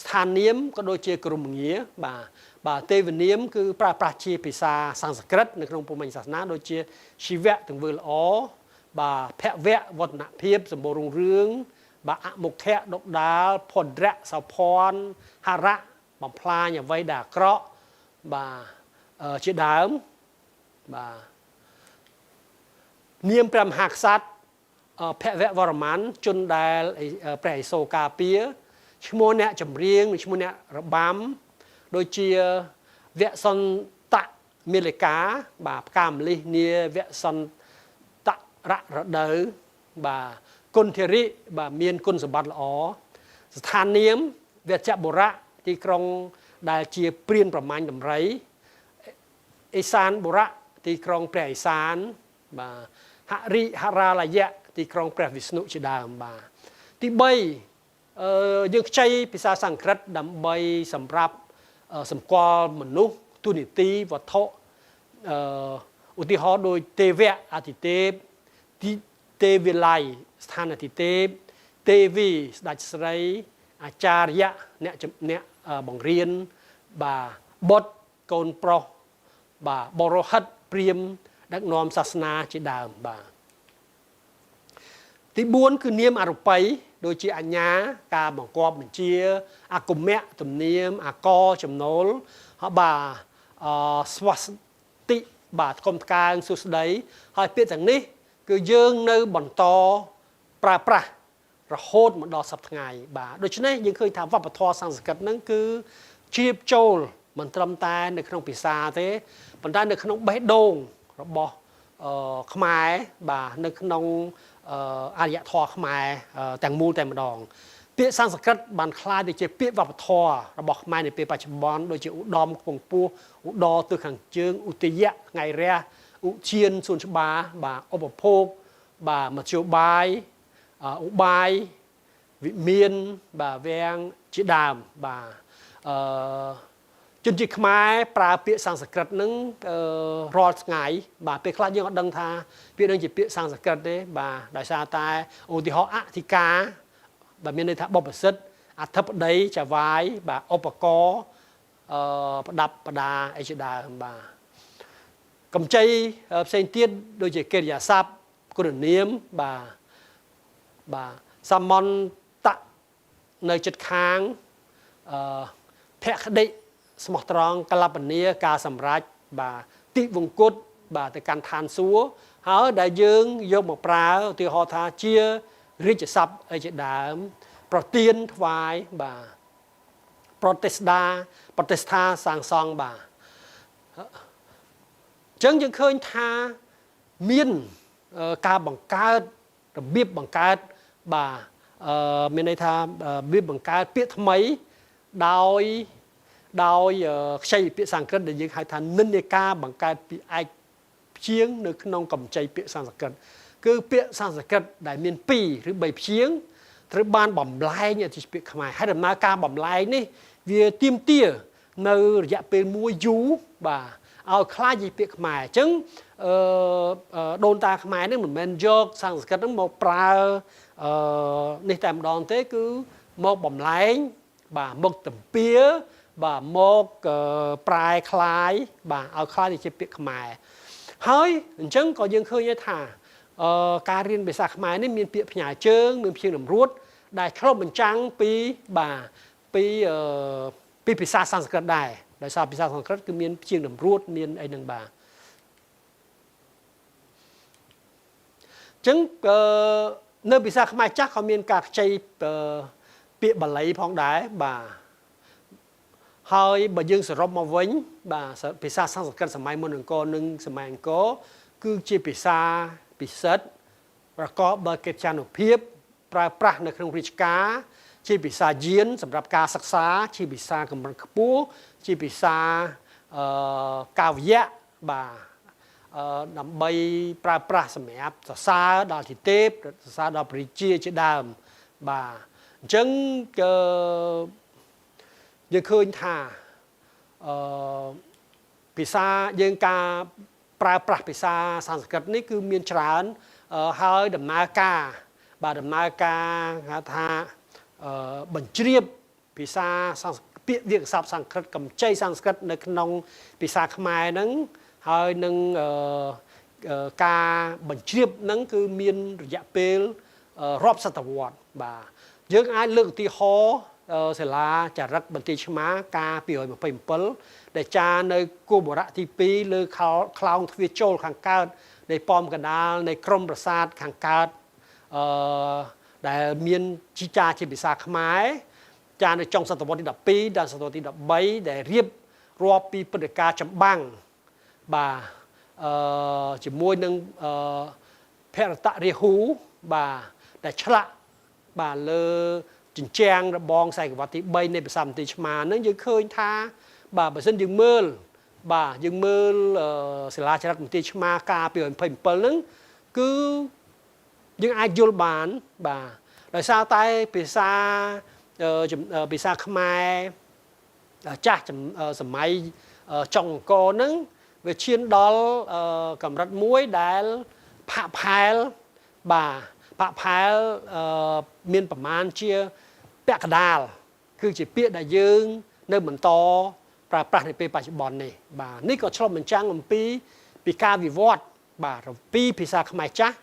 ស្ថាននាមក៏ដូចជាក្រុមងារបាទបាទទេវនាមគឺប្រើប្រាស់ជាភាសាសំស្ក្រឹតនៅក្នុងពុទ្ធសាសនាដូចជាជីវៈទង្វើល្អបាទភវៈវឌ្ឍនភាពសម្បូររុងរឿងបាទអមុខៈដុកដាលភန္រៈសោភ័ណ្ឌហរៈបំផ្លាញអ្វីដែលអាក្រក់បាទជាដើមបាទនាមព្រះមហាក្សត្រភវៈវរ្ម័នជនដែលព្រះឥសូរការពារឈ្មោះអ្នកចម្រៀងនិងឈ្មោះអ្នករបាំដូចជាវសន្តមេលិកាបាទផ្កាម្លិះនាវសន្តររដូវបាទគុណធិរិបាទមានគុណសម្បត្តិល្អស្ថាននាមវជ្ជបុរៈទីក្រុងដែលជាព្រានប្រមាញ់ដំរីឥសានបុរៈទីក្រុងព្រះឥសានបាទហរិហរាលយៈទីក្រុងព្រះវិស្ណុជាដើមបាទទី3យើងខ្ចីភាសាសំស្ក្រឹតដើម្បីសម្រាប់សម្គាល់មនុស្សទូនីតិវត្ថុឧទាហរណ៍ដូចទេវៈអតិទេពទេវិល័យស្ថានអតិទេពទេវីស្ដេចស្រីអាចារ្យអ្នកអ្នកបង្រៀនបាទបុត្រកូនប្រុសបាទបរោហិតព្រាហ្មណ៍ដឹកនាំសាសនាជាដើមបាទទី4គឺនាមអរូបីដូចជាអញ្ញាការបង្គាប់បញ្ជាអគុមៈទំនៀមអកចំណូលបាទអស្វស្តិបាទកុំតកើងសួស្តីហើយពាក្យទាំងនេះគឺយើងនៅបន្តប្រើប្រាស់រហូតមកដល់សប្តាហ៍ថ្ងៃបាទដូច្នេះយើងឃើញថាវប្បធម៌សំស្ក្រឹតហ្នឹងគឺជ្រាបចូលមិនត្រឹមតែនៅក្នុងភាសាទេប៉ុន្តែនៅក្នុងបេះដូងរបស់ខ្មែរបាទនៅក្នុងអរិយធម៌ខ្មែរទាំងមូលតែម្ដងពាក្យសំស្ក្រឹតបានក្លាយទៅជាពាក្យវប្បធម៌របស់ខ្មែរនៅពេលបច្ចុប្បន្នដូចជាឧត្តមខ្ពង់ពោះឧត្តរទិសខាងជើងឧទយៈថ្ងៃរះឧឈានសួនច្បារបាទឧបភោគបាទមធ្យោបាយឧបាយវិមានបាទវាំងជាដើមបាទអឺជនជាតិខ្មែរប្រើពាក្យសំស្ក្រឹតនឹងរាល់ថ្ងៃបាទពេលខ្លះយើងអត់ដឹងថាពាក្យនឹងជាពាក្យសំស្ក្រឹតទេបាទដោយសារតែឧទាហរណ៍អធិការបាទមានន័យថាបុព្វសិទ្ធអធិបតីចវាយបាទឧបករណ៍ប្រដាប់ប្រដាអីជាដើមបាទកម្ចីផ្សេងទៀតដូចជាកិរិយាសព្ទគុណនាមបាទបាទសមន្តៈនៅចិត្តខាងភក្តិស្មោះត្រង់កលបនីការសម្រេចបាទទិវង្គតបាទទៅកាន់ឋានសួគ៌ហើយដែលយើងយកមកប្រើឧទាហរណ៍ថាជារាជសព្ទអីជាដើមប្រទៀនថ្វាយបាទប្រតិស្ដាប្រតិស្ថាសាងសង់បាទអញ្ចឹងយើងឃើញថាមានការបង្កើតរបៀបបង្កើតបាទមានន័យថារបៀបបង្កើតពាក្យថ្មីដោយខ្ចីពាក្យសំស្ក្រឹតដែលយើងហៅថានិន្នាការបង្កើតពាក្យឯកព្យាង្គនៅក្នុងកម្ចីពាក្យសំស្ក្រឹតគឺពាក្យសំស្ក្រឹតដែលមាន2ឬ3ព្យាង្គត្រូវបានបំលែងឲ្យជាពាក្យខ្មែរហើយដំណើរការបំលែងនេះវាទាមទារនៅរយៈពេលមួយយូរបាទឲ្យក្លាយជាពាក្យខ្មែរអញ្ចឹងដូនតាខ្មែរនេះមិនមែនយកសំស្ក្រឹតហ្នឹងមកប្រើនេះតែម្ដងទេគឺមកបំលែងបាទមកតំពៀបាទមកប្រែคล้ายបាទឲ្យคล้ายទៅជាពាក្យខ្មែរហើយអញ្ចឹងក៏យើងឃើញថាការរៀនភាសាខ្មែរនេះមានពាក្យផ្ញើជើងមានព្យាង្គតម្រួតដែលឆ្លុះបញ្ចាំងពីបាទពីភាសាសំស្ក្រឹតដែរដោយសារភាសាសំស្ក្រឹតគឺមានព្យាង្គតម្រួតមានអីនឹងបាទអញ្ចឹងនៅភាសាខ្មែរចាស់ក៏មានការខ្ចីពាក្យបាលីផងដែរបាទហើយបើយើងសរុបមកវិញបាទភាសាសំស្ក្រឹតសម័យមុនអង្គរនិងសម័យអង្គរគឺជាភាសាពិសិដ្ឋប្រកបដោយកិត្យានុភាពប្រើប្រាស់នៅក្នុងរាជការជាភាសាយានសម្រាប់ការសិក្សាជាភាសាកម្រិតខ្ពស់ជាភាសាកាវយៈបាទដើម្បីប្រើប្រាស់សម្រាប់សរសើរដល់ទិទេពសរសើរដល់ព្រះរាជាជាដើមបាទអញ្ចឹងយើងឃើញថាភាសាយើងការប្រើប្រាស់ភាសាសំស្ក្រឹតនេះគឺមានច្រើន ហើយដំណើរការបាទដំណើរការហៅថាបញ្ជ្រាបភាសាសំស្ពាក្យវាក្យសព្ទសំស្ក្រឹតកម្ចីសំស្ក្រឹតនៅក្នុងភាសាខ្មែរហ្នឹងហើយនឹងការបញ្ជ្រាបហ្នឹងគឺមានរយៈពេលរាប់សតវត្សបាទយើងអាចលើកឧទាហរណ៍សិលាចារឹកបន្ទាយឆ្មាកា227ដែលចារនៅគោបុរៈទី2លើខ្លោងទ្វារចូលខាងកើតនៃប៉មកណ្ដាលនៃក្រុមប្រាសាទខាងកើតដែលមានជីចាជាភាសាខ្មែរចារនៅចុងសតវត្សទី12ដល់សតវត្សទី13ដែលរៀបរាប់ពីព្រឹត្តិការណ៍ចម្បាំងបាទជាមួយនឹងភរតរាហូបាទដែលឆ្លាក់បាទលើជញ្ជាំងរបងខ្សែក្រវ៉ាត់ទី3នៃប្រាសាទបន្ទាយឆ្មាហ្នឹងយើងឃើញថាបាទបើសិនយើងមើលបាទយើងមើលសិលាចារឹកបន្ទាយឆ្មាកា227ហ្នឹងគឺយើងអាចយល់បានបាទដោយសារតែភាសាភាសាខ្មែរចាស់សម័យចុងអង្គរហ្នឹងវាឈានដល់កម្រិតមួយដែលផាក់ផែលបាទផាក់ផែលមានប្រមាណជាពាក់កណ្ដាលគឺជាពាក្យដែលយើងនៅបន្តប្រើប្រាស់នៅពេលបច្ចុប្បន្ននេះបាទនេះក៏ឆ្លុះបញ្ចាំងអំពីការវិវត្តបាទពីភាសាខ្មែរចាស់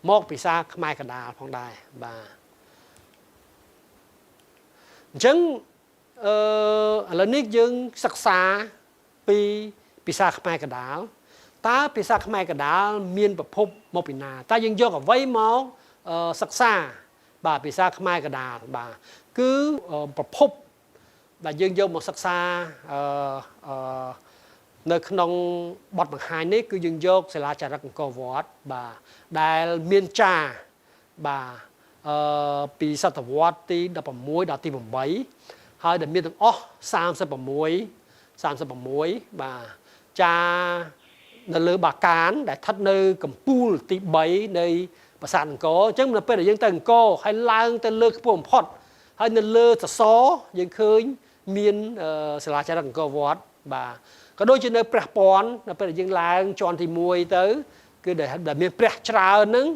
មកភាសាខ្មែរកណ្ដាលផងដែរបាទអញ្ចឹងឥឡូវនេះយើងសិក្សាពីភាសាខ្មែរកណ្ដាលតើភាសាខ្មែរកណ្ដាលមានប្រភពមកពីណាតើយើងយកអ្វីមកសិក្សាបាទភាសាខ្មែរកណ្ដាលបាទគឺប្រភពដែលយើងយកមកសិក្សានៅក្នុងបទបង្ហាញនេះគឺយើងយកសិលាចារឹកអង្គរវត្តបាទដែលមានចារបាទពីសតវត្សទី16ដល់ទី8ហើយដែលមានទាំងអស់36បាទចារនៅលើបាកានដែលស្ថិតនៅកំពូលទី3នៃប្រាសាទអង្គរអញ្ចឹងនៅពេលដែលយើងទៅអង្គរហើយឡើងទៅលើខ្ពស់បំផុតហើយនៅលើសសរយើងឃើញមានសិលាចារឹកអង្គរវត្តបាទក៏ដូចជានៅព្រះពាន់នៅពេលដែលយើងឡើងជាន់ទី1ទៅគឺដែលមានព្រះច្រើនហ្នឹង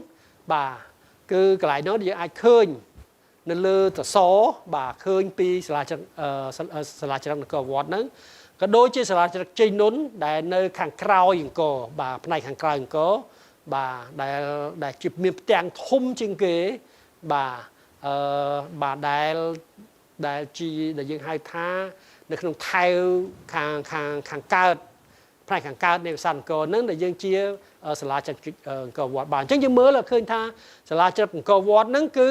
បាទគឺកន្លែងនោះយើងអាចឃើញនៅលើសសរបាទឃើញពីសិលាចារឹកអង្គរវត្តហ្នឹងក៏ដូចជាសិលាចារឹកជ័យនុនដែលនៅខាងក្រោយអង្គរបាទផ្នែកខាងក្រោយអង្គរបាទដែលជាមានផ្ទាំងធំជាងគេបាទបាទដែលជាដែលយើងហៅថានៅក្នុងថែវខាងកើតផ្នែកខាងកើតនៃប្រាសាទអង្គរហ្នឹងដែលយើងជាសិលាចារឹកអង្គរវត្តបាទអញ្ចឹងយើងមើលឃើញថាសិលាចារឹកអង្គរវត្តហ្នឹងគឺ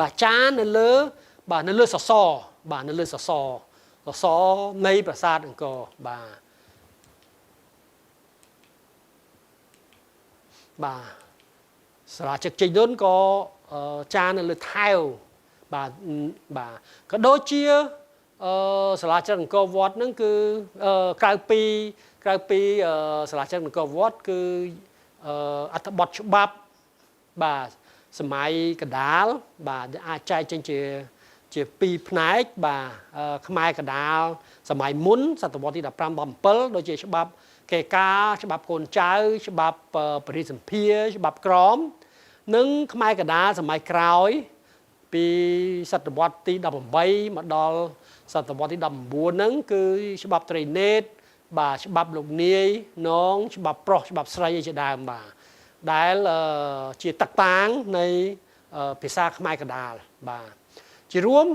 បាទចារនៅលើបាទនៅលើសសរបាទនៅលើសសរនៃប្រាសាទអង្គរបាទបាទសិលាចារឹកជ័យនុនក៏ចារនៅលើថែវបាទបាទក៏ដូចជាសិលាចារឹកអង្គរវត្តហ្នឹងគឺក្រៅពីសិលាចារឹកអង្គរវត្តគឺអត្ថបទច្បាប់បាទសម័យកណ្ដាលបាទអាចចែកចេញជាពីរផ្នែកបាទខ្មែរកណ្ដាលសម័យមុនសតវត្សទី15 17ដូចជាច្បាប់កេកាច្បាប់កូនចៅច្បាប់បរិសម្ភារច្បាប់ក្រមនិងខ្មែរកណ្ដាលសម័យក្រោយពីសតវត្សទី18មកដល់សតវត្សទី19ហ្នឹងគឺច្បាប់ត្រីនេតបាទច្បាប់លោកនាយនងច្បាប់ប្រុសច្បាប់ស្រីជាដើមបាទដែលជាតតាងនៃភាសាខ្មែរកណ្ដាលបាទជារួម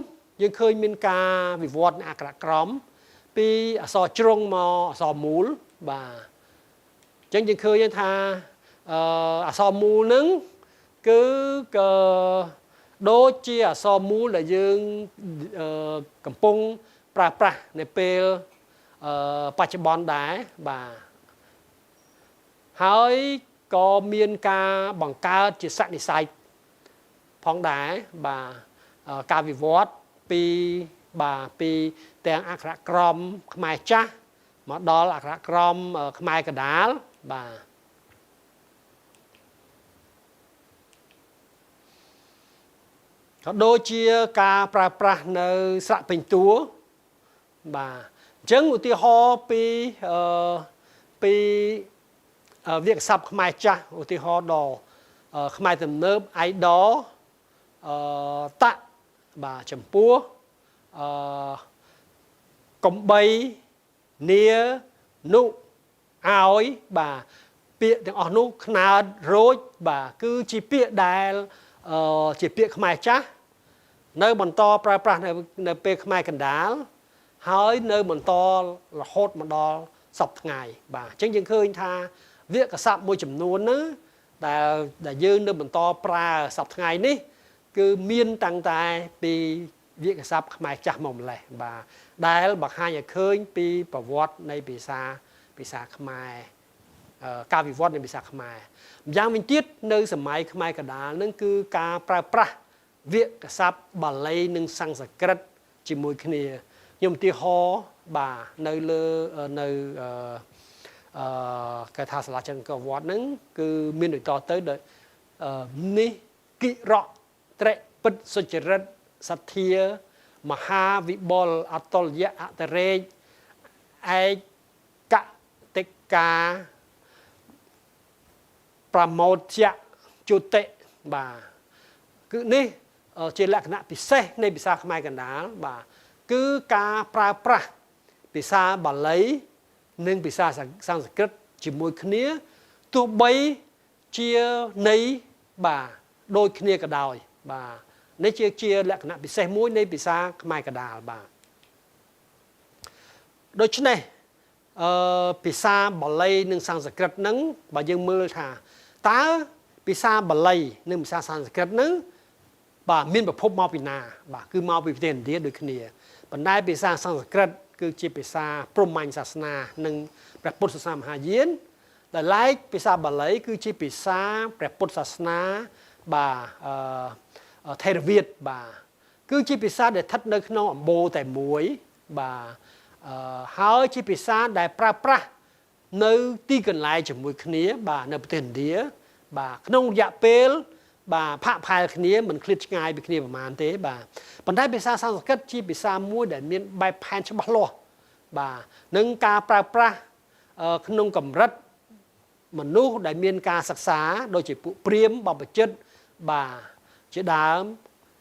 យើងឃើញមានការវិវត្តនៃអក្ខរក្រមពីអក្សរជ្រុងមកអក្សរមូលបាទអញ្ចឹងយើងឃើញថាអក្សរមូលហ្នឹងគឺក៏ដូចជាអក្សរមូលដែលយើងកំពុងប្រើប្រាស់នៅពេលបច្ចុប្បន្នដែរបាទហើយក៏មានការបង្កើតជាសនិស័យផងដែរបាទការវិវត្តពីបាទពីទាំងអក្ខរក្រមខ្មែរចាស់មកដល់អក្ខរក្រមខ្មែរកណ្ដាលបាទក៏ដូចជាការប្រើប្រាស់នៅស្រៈពេញតួបាទអញ្ចឹងឧទាហរណ៍ពីវាក្យសព្ទខ្មែរចាស់ឧទាហរណ៍ ខ្មែរទំនើបអៃដលអឺតៈបាទចំពោះអឺកំបីនានុឲ្យបាទពាក្យទាំងអស់នោះខ្នើតរោចបាទគឺជាពាក្យដែលជាពាក្យខ្មែរចាស់នៅបន្តប្រើប្រាស់នៅពេលខ្មែរកណ្ដាលហើយនៅបន្តរហូតមកដល់សប្តាហ៍ថ្ងៃបាទអញ្ចឹងយើងឃើញថាវាក្យសព្ទមួយចំនួនហ្នឹងដែលយើងនៅបន្តប្រើសប្តាហ៍ថ្ងៃនេះគឺមានតាំងតែពីវាក្យសព្ទខ្មែរចាស់មកម្លេះបាទដែលបង្ហាញឲ្យឃើញពីប្រវត្តិនៃភាសាខ្មែរការវិវត្តនៃភាសាខ្មែរម្យ៉ាងវិញទៀតនៅសម័យខ្មែរកណ្ដាលនឹងគឺការប្រើប្រាស់វាក្យសព្ទបាលីនិងសំស្ក្រឹតជាមួយគ្នាខ្ញុំឧទាហរណ៍បាទនៅលើនៅគេថាសាលាចិនកវត្តហ្នឹងគឺមានដូចតទៅដោយនេះគិរៈត្រពិតសុចរិតសទ្ធាមហាវិបុលអតុលយៈអតរេកឯកតិកាប្រមោទយជុតិបាទគឺនេះជាលក្ខណៈពិសេសនៃភាសាខ្មែរកណ្ដាលបាទគឺការប្រើប្រាស់ភាសាបាលីនិងភាសាសំស្ក្រឹតជាមួយគ្នាទោះបីជាន័យបាទដូចគ្នាក៏ដោយបាទនេះជាលក្ខណៈពិសេសមួយនៃភាសាខ្មែរកណ្ដាលបាទដូច្នេះភាសាបាលីនិងសំស្ក្រឹតហ្នឹងបើយើងមើលថាតើភាសាបាលីនិងភាសាសំស្ក្រឹតហ្នឹងបាទមានប្រភពមកពីណាបាទគឺមកពីប្រទេសឥណ្ឌាដូចគ្នាប៉ុន្តែភាសាសំស្ក្រឹតគឺជាភាសាព្រហ្មញ្ញសាសនានិងព្រះពុទ្ធសាសនាមហាយានដែលឡែកភាសាបាលីគឺជាភាសាព្រះពុទ្ធសាសនាបាទថេរវាទបាទគឺជាភាសាដែលស្ថិតនៅក្នុងអម្បូរតែមួយបាទហើយជាភាសាដែលប្រើប្រាស់នៅទីកន្លែងជាមួយគ្នាបាទនៅប្រទេសឥណ្ឌាបាទក្នុងរយៈពេលបាទផាក់ផែលគ្នាមិនឃ្លាតឆ្ងាយពីគ្នាប្រហែលទេបាទប៉ុន្តែភាសាសំស្ក្រឹតជាភាសាមួយដែលមានបែបផែនច្បាស់លាស់បាទនិងការប្រើប្រាស់ក្នុងកម្រិតមនុស្សដែលមានការសិក្សាដូចជាពួកព្រាហ្មណ៍បព្វជិតបាទជាដើម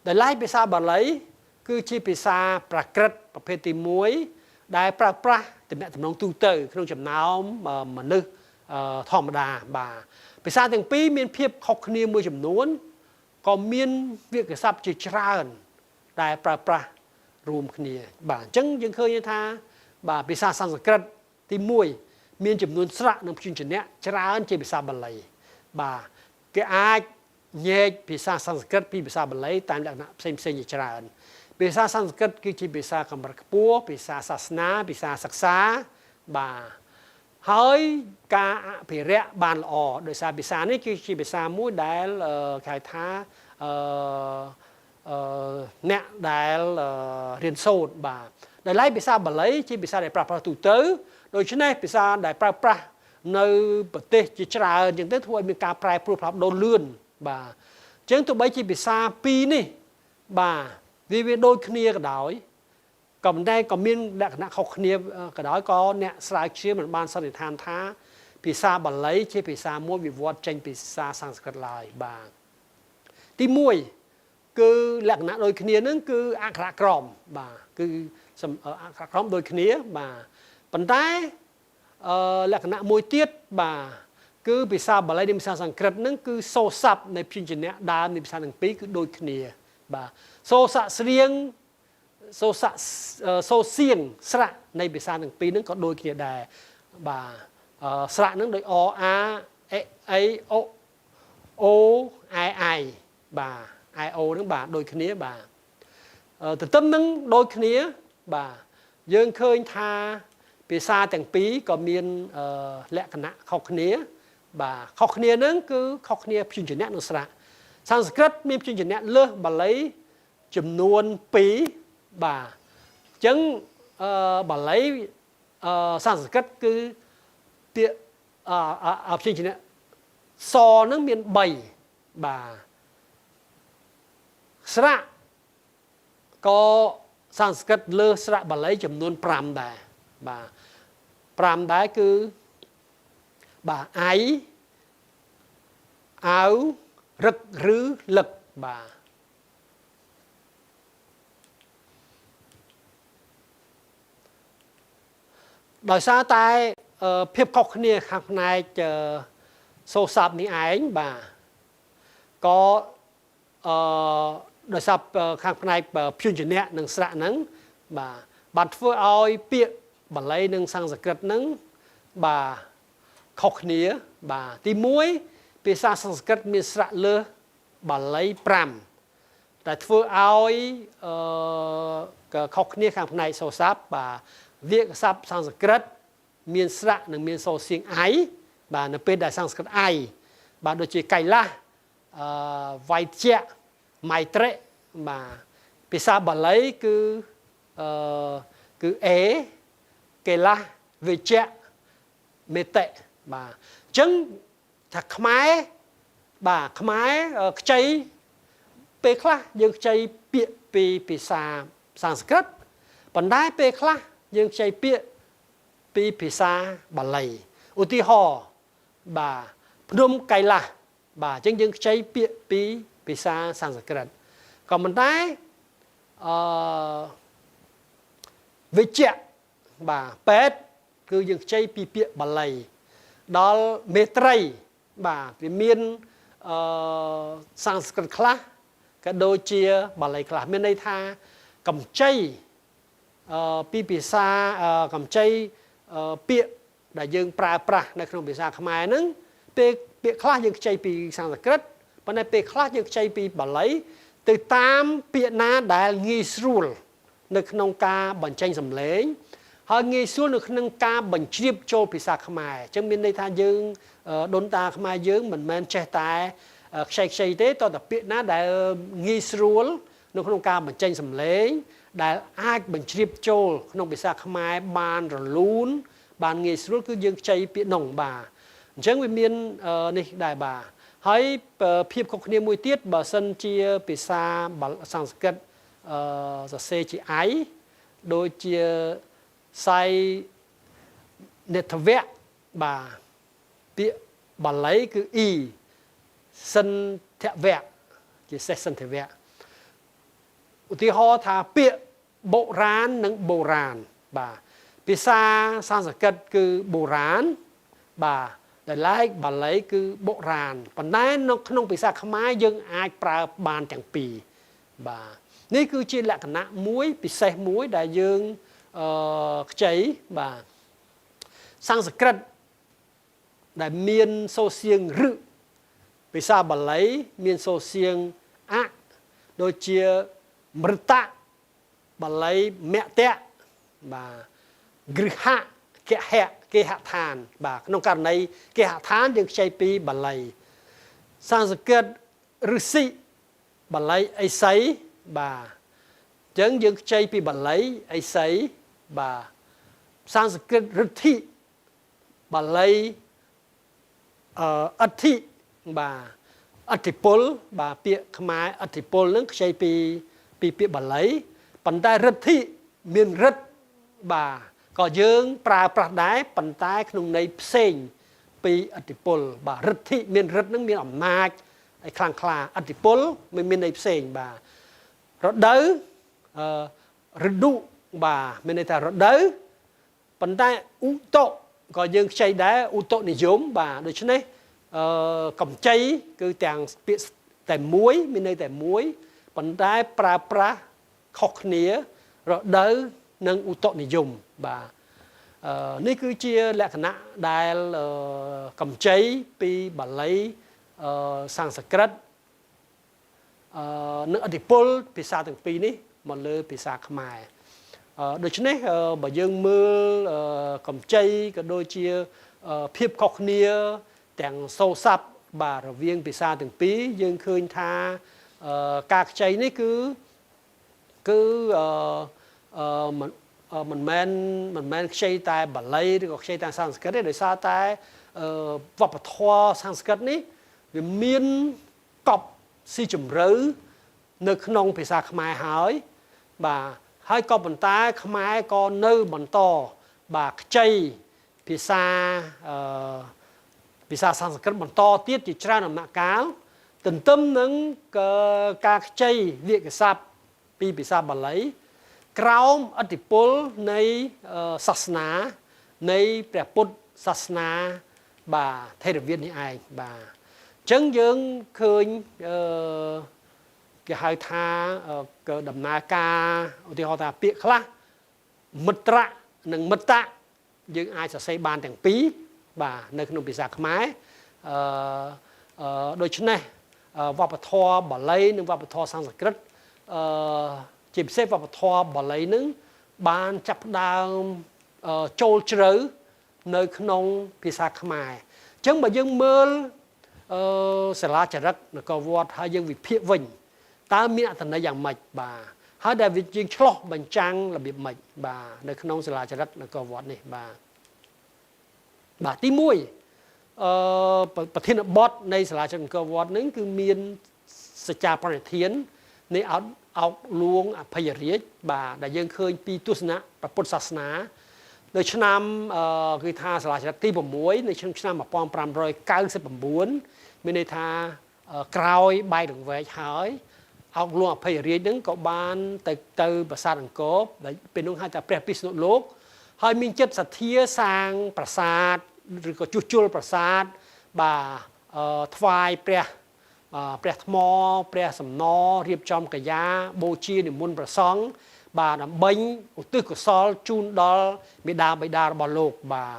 ដែលឡែកភាសាបាលីគឺជាភាសាប្រាក្រឹតប្រភេទទី1ដែលប្រើប្រាស់ទំនាក់ទំនងទូទៅក្នុងចំណោមមនុស្សធម្មតាបាទភាសាទាំងពីរមានភាពខុសគ្នាមួយចំនួនក៏មានវាក្យសព្ទជាច្រើនដែលប្រើប្រាស់រួមគ្នាបាទអញ្ចឹងយើងឃើញថាបាទភាសាសំស្ក្រឹតទី1មានចំនួនស្រៈនិងព្យញ្ជនៈច្រើនជាភាសាបាលីបាទគេអាចញែកភាសាសំស្ក្រឹតពីភាសាបាលីតាមលក្ខណៈផ្សេងៗជាច្រើនភាសាសំស្ក្រឹតគឺជាភាសាកម្រិតខ្ពស់ភាសាសាសនាភាសាសិក្សាបាទហើយការអភិរក្សបានល្អដោយសារភាសានេះគឺជាភាសាមួយដែលគេហៅថាអ្នកដែលរៀនសូត្របាទដោយឡែកភាសាបាលីជាភាសាដែលប្រើប្រាស់ទូទៅដូច្នេះភាសាដែលប្រើប្រាស់នៅប្រទេសជាច្រើនអញ្ចឹងទៅធ្វើឲ្យមានការប្រែប្រួលផ្លាស់ប្ដូរលឿនបាទអញ្ចឹងទោះបីជាភាសាពីរនេះបាទវាដូចគ្នាក៏ដោយក៏ប៉ុន្តែក៏មានលក្ខណៈខុសគ្នាក៏ដោយក៏អ្នកស្រាវជ្រាវមិនបានសន្និដ្ឋានថាភាសាបាលីជាភាសាមួយវិវត្តចេញពីភាសាសំស្ក្រឹតឡើយបាទទី1គឺលក្ខណៈដូចគ្នានឹងគឺអក្ខរក្រមបាទគឺអក្ខរក្រមដូចគ្នាបាទប៉ុន្តែលក្ខណៈមួយទៀតបាទគឺភាសាបាលីនិងភាសាសំស្ក្រឹតនឹងគឺសូរស័ព្ទនៃព្យញ្ជនៈដើមនៃភាសាទាំងពីរគឺដូចគ្នាបាទសូរស័ក្តិស្រៀងសូរស័ក្តិសូរសៀងស្រៈនៃភាសាទាំងពីរនឹងក៏ដូចគ្នាដែរបាទស្រៈនឹងដូចអអាអេអីអូអូអែអៃបាទអែអូនឹងបាទដូចគ្នាបាទទន្ទឹមនឹងដូចគ្នាបាទយើងឃើញថាភាសាទាំងពីរក៏មានលក្ខណៈខុសគ្នាបាទខុសគ្នានឹងគឺខុសគ្នាព្យញ្ជនៈនិងស្រៈសំស្ក្រឹតមានព្យញ្ជនៈលើសបាលីចំនួន2បាទអញ្ចឹងបាលីសំស្ក្រឹតគឺពាក្យព្យញ្ជនៈសនឹងមាន3បាទស្រៈក៏សំស្ក្រឹតលើស្រៈបាលីចំនួន5ដែរបាទ5ដែរគឺបាទអៃអៅ រឹកឬលឹកបាទដោយសារតែភាពខុសគ្នាខាងផ្នែកសូរស័ព្ទនេះឯងបាទក៏ដោយសារខាងផ្នែកព្យញ្ជនៈនិងស្រៈហ្នឹងបាទបានធ្វើឲ្យពាក្យបាលីនិងសំស្ក្រឹតហ្នឹងបាទខុសគ្នាបាទទី1ភាសាសំស្ក្រឹតមានស្រៈលើសបាលី5តែធ្វើឲ្យខុសគ្នាខាងផ្នែកសូរស័ព្ទបាទវាក្យសព្ទសំស្ក្រឹតមានស្រៈនិងមានសូរសៀងអៃបាទនៅពេលដែលសំស្ក្រឹតអៃបាទដូចជាកៃឡាសវៃជ្យមៃត្រេបាទភាសាបាលីគឺគឺអេកេឡាសវិជ្ជមេតិបាទអញ្ចឹងថាខ្មែរបាទខ្មែរខ្ចីពេលខ្លះយើងខ្ចីពាក្យពីភាសាសំស្ក្រឹតប៉ុន្តែពេលខ្លះយើងខ្ចីពាក្យពីភាសាបាលីឧទាហរណ៍បាទភ្នំកៃឡាសបាទអញ្ចឹងយើងខ្ចីពាក្យពីភាសាសំស្ក្រឹតក៏ប៉ុន្តែវិជ្ជបាទពេទ្យគឺយើងខ្ចីពីពាក្យបាលីដល់មេត្រីបាទវាមានសំស្ក្រឹតខ្លះក៏ដូចជាបាលីខ្លះមានន័យថាកម្ចីពីភាសាកម្ចីពាក្យដែលយើងប្រើប្រាស់នៅក្នុងភាសាខ្មែរហ្នឹងពេលពាក្យខ្លះយើងខ្ចីពីសំស្ក្រឹតប៉ុន្តែពេលខ្លះយើងខ្ចីពីបាលីទៅតាមពាក្យណាដែលងាយស្រួលនៅក្នុងការបញ្ចេញសម្លេងហើយងាយស្រួលនៅក្នុងការបញ្ជ្រាបចូលភាសាខ្មែរអញ្ចឹងមានន័យថាយើងដូនតាខ្មែរយើងមិនមែនចេះតែខ្ចីៗទេតើតែពាក្យណាដែលងាយស្រួលនៅក្នុងការបញ្ចេញសម្លេងដែលអាចបញ្ជ្រាបចូលក្នុងភាសាខ្មែរបានរលូនបានងាយស្រួលគឺយើងខ្ចីពាក្យនោះបាទអញ្ចឹងវាមាននេះដែរបាទហើយភាពខុសគ្នាមួយទៀតបើសិនជាភាសាសំស្ក្រឹតសរសេរជាអៃដូចជាសៃនេតវៈបាទពាក្យបាលីគឺអ៊ីសិនធវៈជាសេះសិនធវៈឧទាហរណ៍ថាពាក្យបុរាណនិងបុរាណបាទភាសាសំស្ក្រឹតគឺបុរាណបាទដោយឡែកបាលីគឺបុរាណប៉ុន្តែនៅក្នុងភាសាខ្មែរយើងអាចប្រើបានទាំងពីរបាទនេះគឺជាលក្ខណៈមួយពិសេសមួយដែលយើងខ្ចីបាទសំស្ក្រឹតដែលមានសូរសៀងរឹភាសាបាលីមានសូរសៀងអដូចជាមរតៈបាលីមតៈបាទគ្រហៈកហៈគេហដ្ឋានបាទក្នុងករណីគេហដ្ឋានយើងខ្ចីពីបាលីសំស្ក្រឹតឫស្សីបាលីអិសីបាទអញ្ចឹងយើងខ្ចីពីបាលីអិសីបាទសំស្ក្រឹតឫទ្ធិបាលីអទ្ធិបាទអធិពលបាទពាក្យខ្មែរអធិពលនឹងខ្ចីពីពាក្យបាលីប៉ុន្តែឫទ្ធិមានឫទ្ធបាទក៏យើងប្រើប្រាស់ដែរប៉ុន្តែក្នុងន័យផ្សេងពីអធិពលបាទឫទ្ធិមានឫទ្ធនឹងមានអំណាចឲ្យខ្លាំងក្លាអធិពលមិនមានន័យផ្សេងបាទរដូវរដូវបាទមានន័យថារដូវប៉ុន្តែឧតុក៏យើងខ្ចីដែរឧតុនិយមបាទដូច្នេះកម្ចីគឺទាំងពាក្យតែមួយមានន័យតែមួយប៉ុន្តែប្រើប្រាស់ខុសគ្នារដូវនិងឧតុនិយមបាទនេះគឺជាលក្ខណៈដែលកម្ចីពីបាលីសំស្ក្រឹតនិងឥទ្ធិពលភាសាទាំងពីរនេះមកលើភាសាខ្មែរដូច្នេះបើយើងមើលកម្ចីក៏ដូចជាភាពខុសគ្នាទាំងសូរស័ព្ទបាទរវាងភាសាទាំងពីរយើងឃើញថាការខ្ចីនេះគឺមិនមែនខ្ចីតែបាលីឬក៏ខ្ចីតែសំស្ក្រឹតទេដោយសារតែវប្បធម៌សំស្ក្រឹតនេះវាមានកប់ស៊ីជម្រៅនៅក្នុងភាសាខ្មែរហើយបាទហើយក៏ប៉ុន្តែខ្មែរក៏នៅបន្តបាទខ្ចីភាសា ភាសាសំស្ក្រឹតបន្តទៀតជាច្រើនដំណាក់កាល ទន្ទឹមនឹងការខ្ចីវាក្យសព្ទពីភាសាបាលីក្រោមឥទ្ធិពលនៃសាសនានៃព្រះពុទ្ធសាសនាបាទថេរវាទនេះឯងបាទអញ្ចឹងយើងឃើញអឺគេហៅថាដំណើរការឧទាហរណ៍ថាពាក្យខ្លះមិត្តរៈនិងមិត្តៈយើងអាចសរសេរបានទាំងពីរបាទនៅក្នុងភាសាខ្មែរអឺដូច្នេះវប្បធម៌បាលីនិងវប្បធម៌សំស្ក្រឹតអឺជាពិសេសវប្បធម៌បាលីនឹងបានចាប់ផ្ដើមចូលជ្រៅនៅក្នុងភាសាខ្មែរអញ្ចឹងបើយើងមើលអឺសិលាចារឹកនគរវត្តហើយយើងវិភាគវិញតើមានអត្ថន័យយ៉ាងម៉េចបាទហើយដែលវាជាងឆ្លោះបញ្ចាំងរបៀបម៉េចបាទនៅក្នុងសិលាចារឹកនគរវត្តនេះបាទបាទទី1អឺប្រធានបទនៃសិលាចារឹកនគរវត្តនឹងគឺមានសច្ចាប្រណិធាននៃអោកលួងអភ័យរាជបាទដែលយើងឃើញពីទស្សនៈព្រះពុទ្ធសាសនានៅឆ្នាំគឺថាសិលាចារឹកទី6នៅឆ្នាំ1599មានន័យថាក្រោយបែករង្វែកហើយអោកលួងអភ័យរាជនឹងក៏បានទៅប្រាសាទអង្គរដែលពេលនោះហៅថាព្រះពិស្ណុលោកហើយមានចិត្តសទ្ធាសាងប្រាសាទឬក៏ជួសជុលប្រាសាទបាទថ្វាយព្រះព្រះថ្មព្រះសំណរៀបចំកាយាបូជានិមន្តព្រះសង្ឃបាទដើម្បីឧទ្ទិសកុសលជូនដល់មេដាបិតារបស់លោកបាទ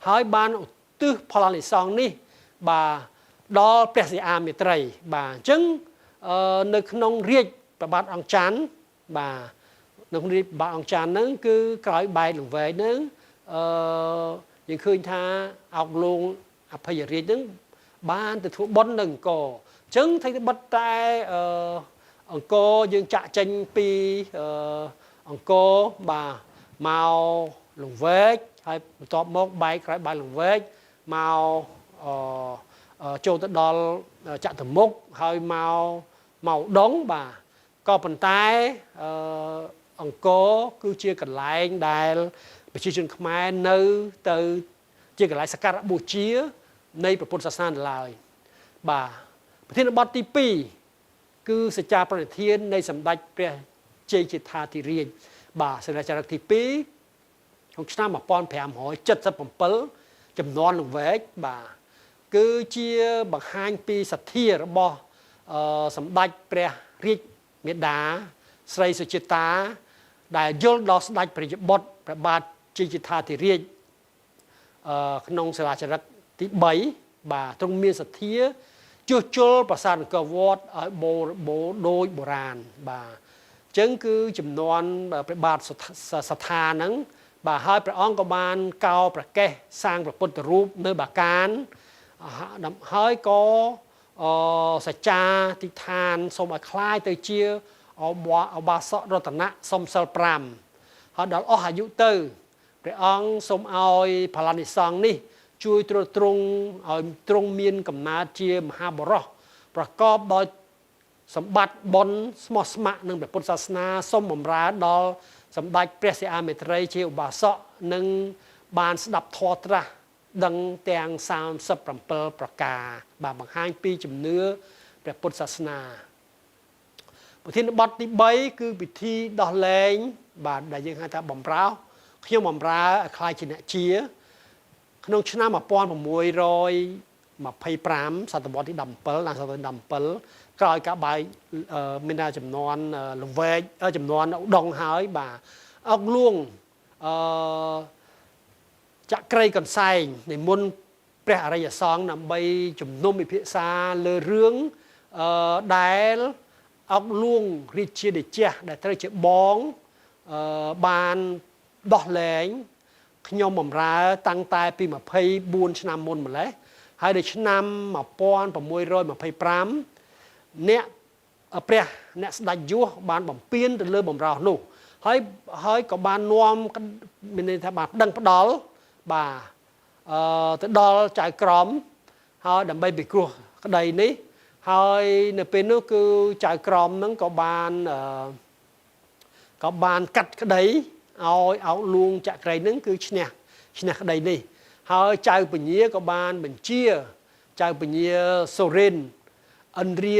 ហើយបានឧទ្ទិសផលអានិសង្សនេះបាទដល់ព្រះសីអាមេត្រីបាទអញ្ចឹងនៅក្នុងរាជព្រះបាទអង្គច័ន្ទបាទនៅក្នុងរាជព្រះបាទអង្គច័ន្ទហ្នឹងគឺក្រោយបែកលង្វែកហ្នឹងអឺយើងឃើញថាអោកលងអភ័យរាជហ្នឹងបានទៅធ្វើបុណ្យនៅអង្គរអញ្ចឹងថៃបិទតែអង្គរយើងចាក់ចេញពីអង្គរបាទមកលង្វែកហើយបន្ទាប់មកបែកក្រោយបែកលង្វែកមកចូលទៅដល់ចតុមុខហើយមកដងបាទក៏ប៉ុន្តែអង្គរគឺជាកន្លែងដែលប្រជាជនខ្មែរនៅទៅជាកន្លែងសក្ការៈបូជានៃព្រះពុទ្ធសាសនាឡើយបាទប្រធានបទទី2គឺសច្ចាប្រណិធាននៃសម្ដេចព្រះជ័យជេដ្ឋាធិរាជបាទសិលាចារឹកទី2ក្នុងឆ្នាំ1577ចំនួនលង្វែកបាទគឺជាបង្ហាញពីសទ្ធារបស់សម្ដេចព្រះរាជមេដាស្រីសុចិតាដែលយល់ដល់ស្ដេចព្រះរាជបុត្រព្រះបាទជ័យជេដ្ឋាធិរាជក្នុងសិលាចារឹកទី3បាទទ្រង់មានសទ្ធាជួសជុលប្រាសាទអង្គរវត្តឲ្យបូរដូចបុរាណបាទអញ្ចឹងគឺចំនួនព្រះបាទសទ្ធាហ្នឹងបាទហើយព្រះអង្គក៏បានកោប្រកេះសាងព្រះពុទ្ធរូបនៅបាកានហើយក៏សច្ចាទិដ្ឋានសូមឲ្យคล้ายទៅជាអបាសករតនៈសុំសិល5ហើយដល់អស់អាយុទៅព្រះអង្គសូមឲ្យផលានិសង្ឃនេះជួយទ្រទ្រង់ឲ្យទ្រង់មានកំណើតជាមហាបុរសប្រកបដោយសម្បត្តិបុណ្យស្មោះស្ម័គ្រនឹងព្រះពុទ្ធសាសនាសូមបម្រើដល់សម្ដេចព្រះសិអាមេត្រីជាឧបាសកនិងបានស្ដាប់ធម៌ត្រាស់ដឹងទាំង37ប្រការបាទបង្ហាញពីជំនឿព្រះពុទ្ធសាសនាប្រធានបទទី3គឺពិធីដោះលែងបាទដែលយើងហៅថាបំរើខ្ញុំបំរើឲ្យក្លាយជាអ្នកជាក្នុងឆ្នាំ1625សតវត្សទី17ដល់សតវត្សទី17ក្រោយការបែកមានថាចំនួនលង្វែកចំនួនឧដុង្គហើយបាទអុកលួងអឺចក្រីកន្សែងនិមន្តព្រះអរិយសង្ឃដើម្បីជំនុំពិភាក្សាលើរឿងដែលអុកលួងរាជាតេជះដែលត្រូវជាបងបានដោះលែងខ្ញុំបំរើតាំងតែពី24ឆ្នាំមុនម្លេះហើយនៅឆ្នាំ1625អ្នកព្រះអ្នកស្ដេចយសបានបំពេញទៅលើបំរោះនោះហើយក៏បាននាំមានន័យថាបានប្តឹងផ្ដាល់បាទទៅដល់ចៅក្រមហើយដើម្បីពិគ្រោះក្តីនេះហើយនៅពេលនោះគឺចៅក្រមហ្នឹងក៏បានកាត់ក្តីឲ្យអោកលួងចក្រីហ្នឹងគឺឈ្នះក្តីនេះហើយចៅពញាក៏បានបញ្ជាចៅពញាសូរិន ឥន្ទ្រា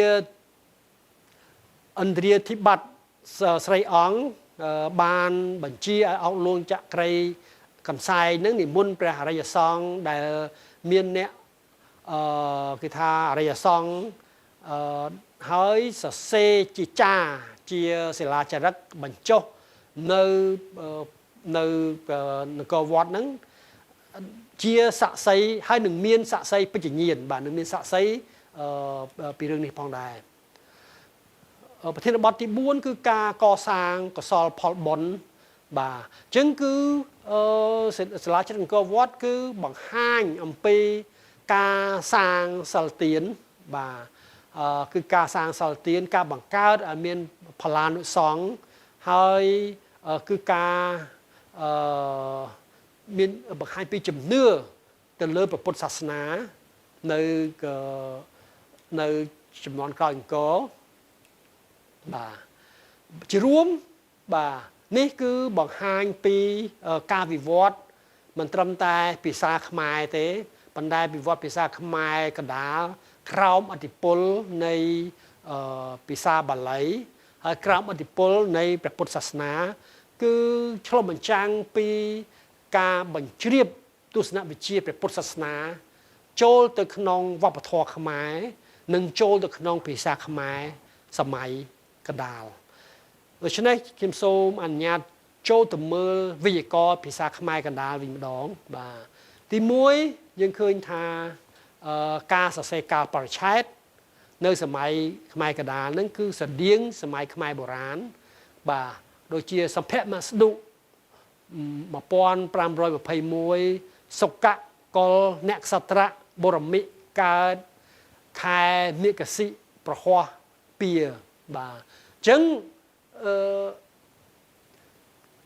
ឥន្ទ្រាធិបត្តិស្រីអង្គបានបញ្ជាឲ្យអោកលួងចក្រីកន្សែងនឹងនិមន្តព្រះអរិយសង្ឃដែលមានអ្នកគេថាអរិយសង្ឃហើយសរសេរជាចាជាសិលាចារឹកបញ្ចុះនៅនៅនគរវត្តហ្នឹងជាស័ក្តិសិទ្ធិហើយនឹងមានស័ក្តិសិទ្ធិពេជ្ជញាណបាទនឹងមានស័ក្តិសិទ្ធិពីរឿងនេះផងដែរប្រធានបទទី4គឺការកសាងកុសលផលបុណ្យបាទអញ្ចឹងគឺសាលាចារឹកអង្គរវត្តគឺបង្ហាញអំពីការសាងសិលទានបាទគឺការសាងសិលទានការបង្កើតឲ្យមានផលានុសង្ឃហើយគឺការមានបង្ហាញពីជំនឿទៅលើព្រះពុទ្ធសាសនានៅនៅជំនាន់ក្រោយអង្គរបាទជារួមបាទនេះគឺបង្ហាញពីការវិវត្តមិនត្រឹមតែភាសាខ្មែរទេប៉ុន្តែវិវត្តភាសាខ្មែរកណ្ដាលក្រោមឥទ្ធិពលនៃភាសាបាលីហើយក្រោមឥទ្ធិពលនៃព្រះពុទ្ធសាសនាគឺឆ្លុះបញ្ចាំងពីការបញ្ជ្រាបទស្សនវិជ្ជាព្រះពុទ្ធសាសនាចូលទៅក្នុងវប្បធម៌ខ្មែរនិងចូលទៅក្នុងភាសាខ្មែរសម័យកណ្ដាលដូច្នេះខ្ញុំសូមអនុញ្ញាតចូលទៅមើលវេយ្យាករណ៍ភាសាខ្មែរកណ្ដាលវិញម្ដងបាទទី1យើងឃើញថាការសរសេរកាលបរិច្ឆេទនៅសម័យខ្មែរកណ្ដាលហ្នឹងគឺស្រដៀងសម័យខ្មែរបុរាណបាទដូចជាសម្ភៈមស្ដុ1521សុកកុលអ្នកក្សត្រៈបរមិកើតខែមេកសិប្រហោះពៀបាទអញ្ចឹង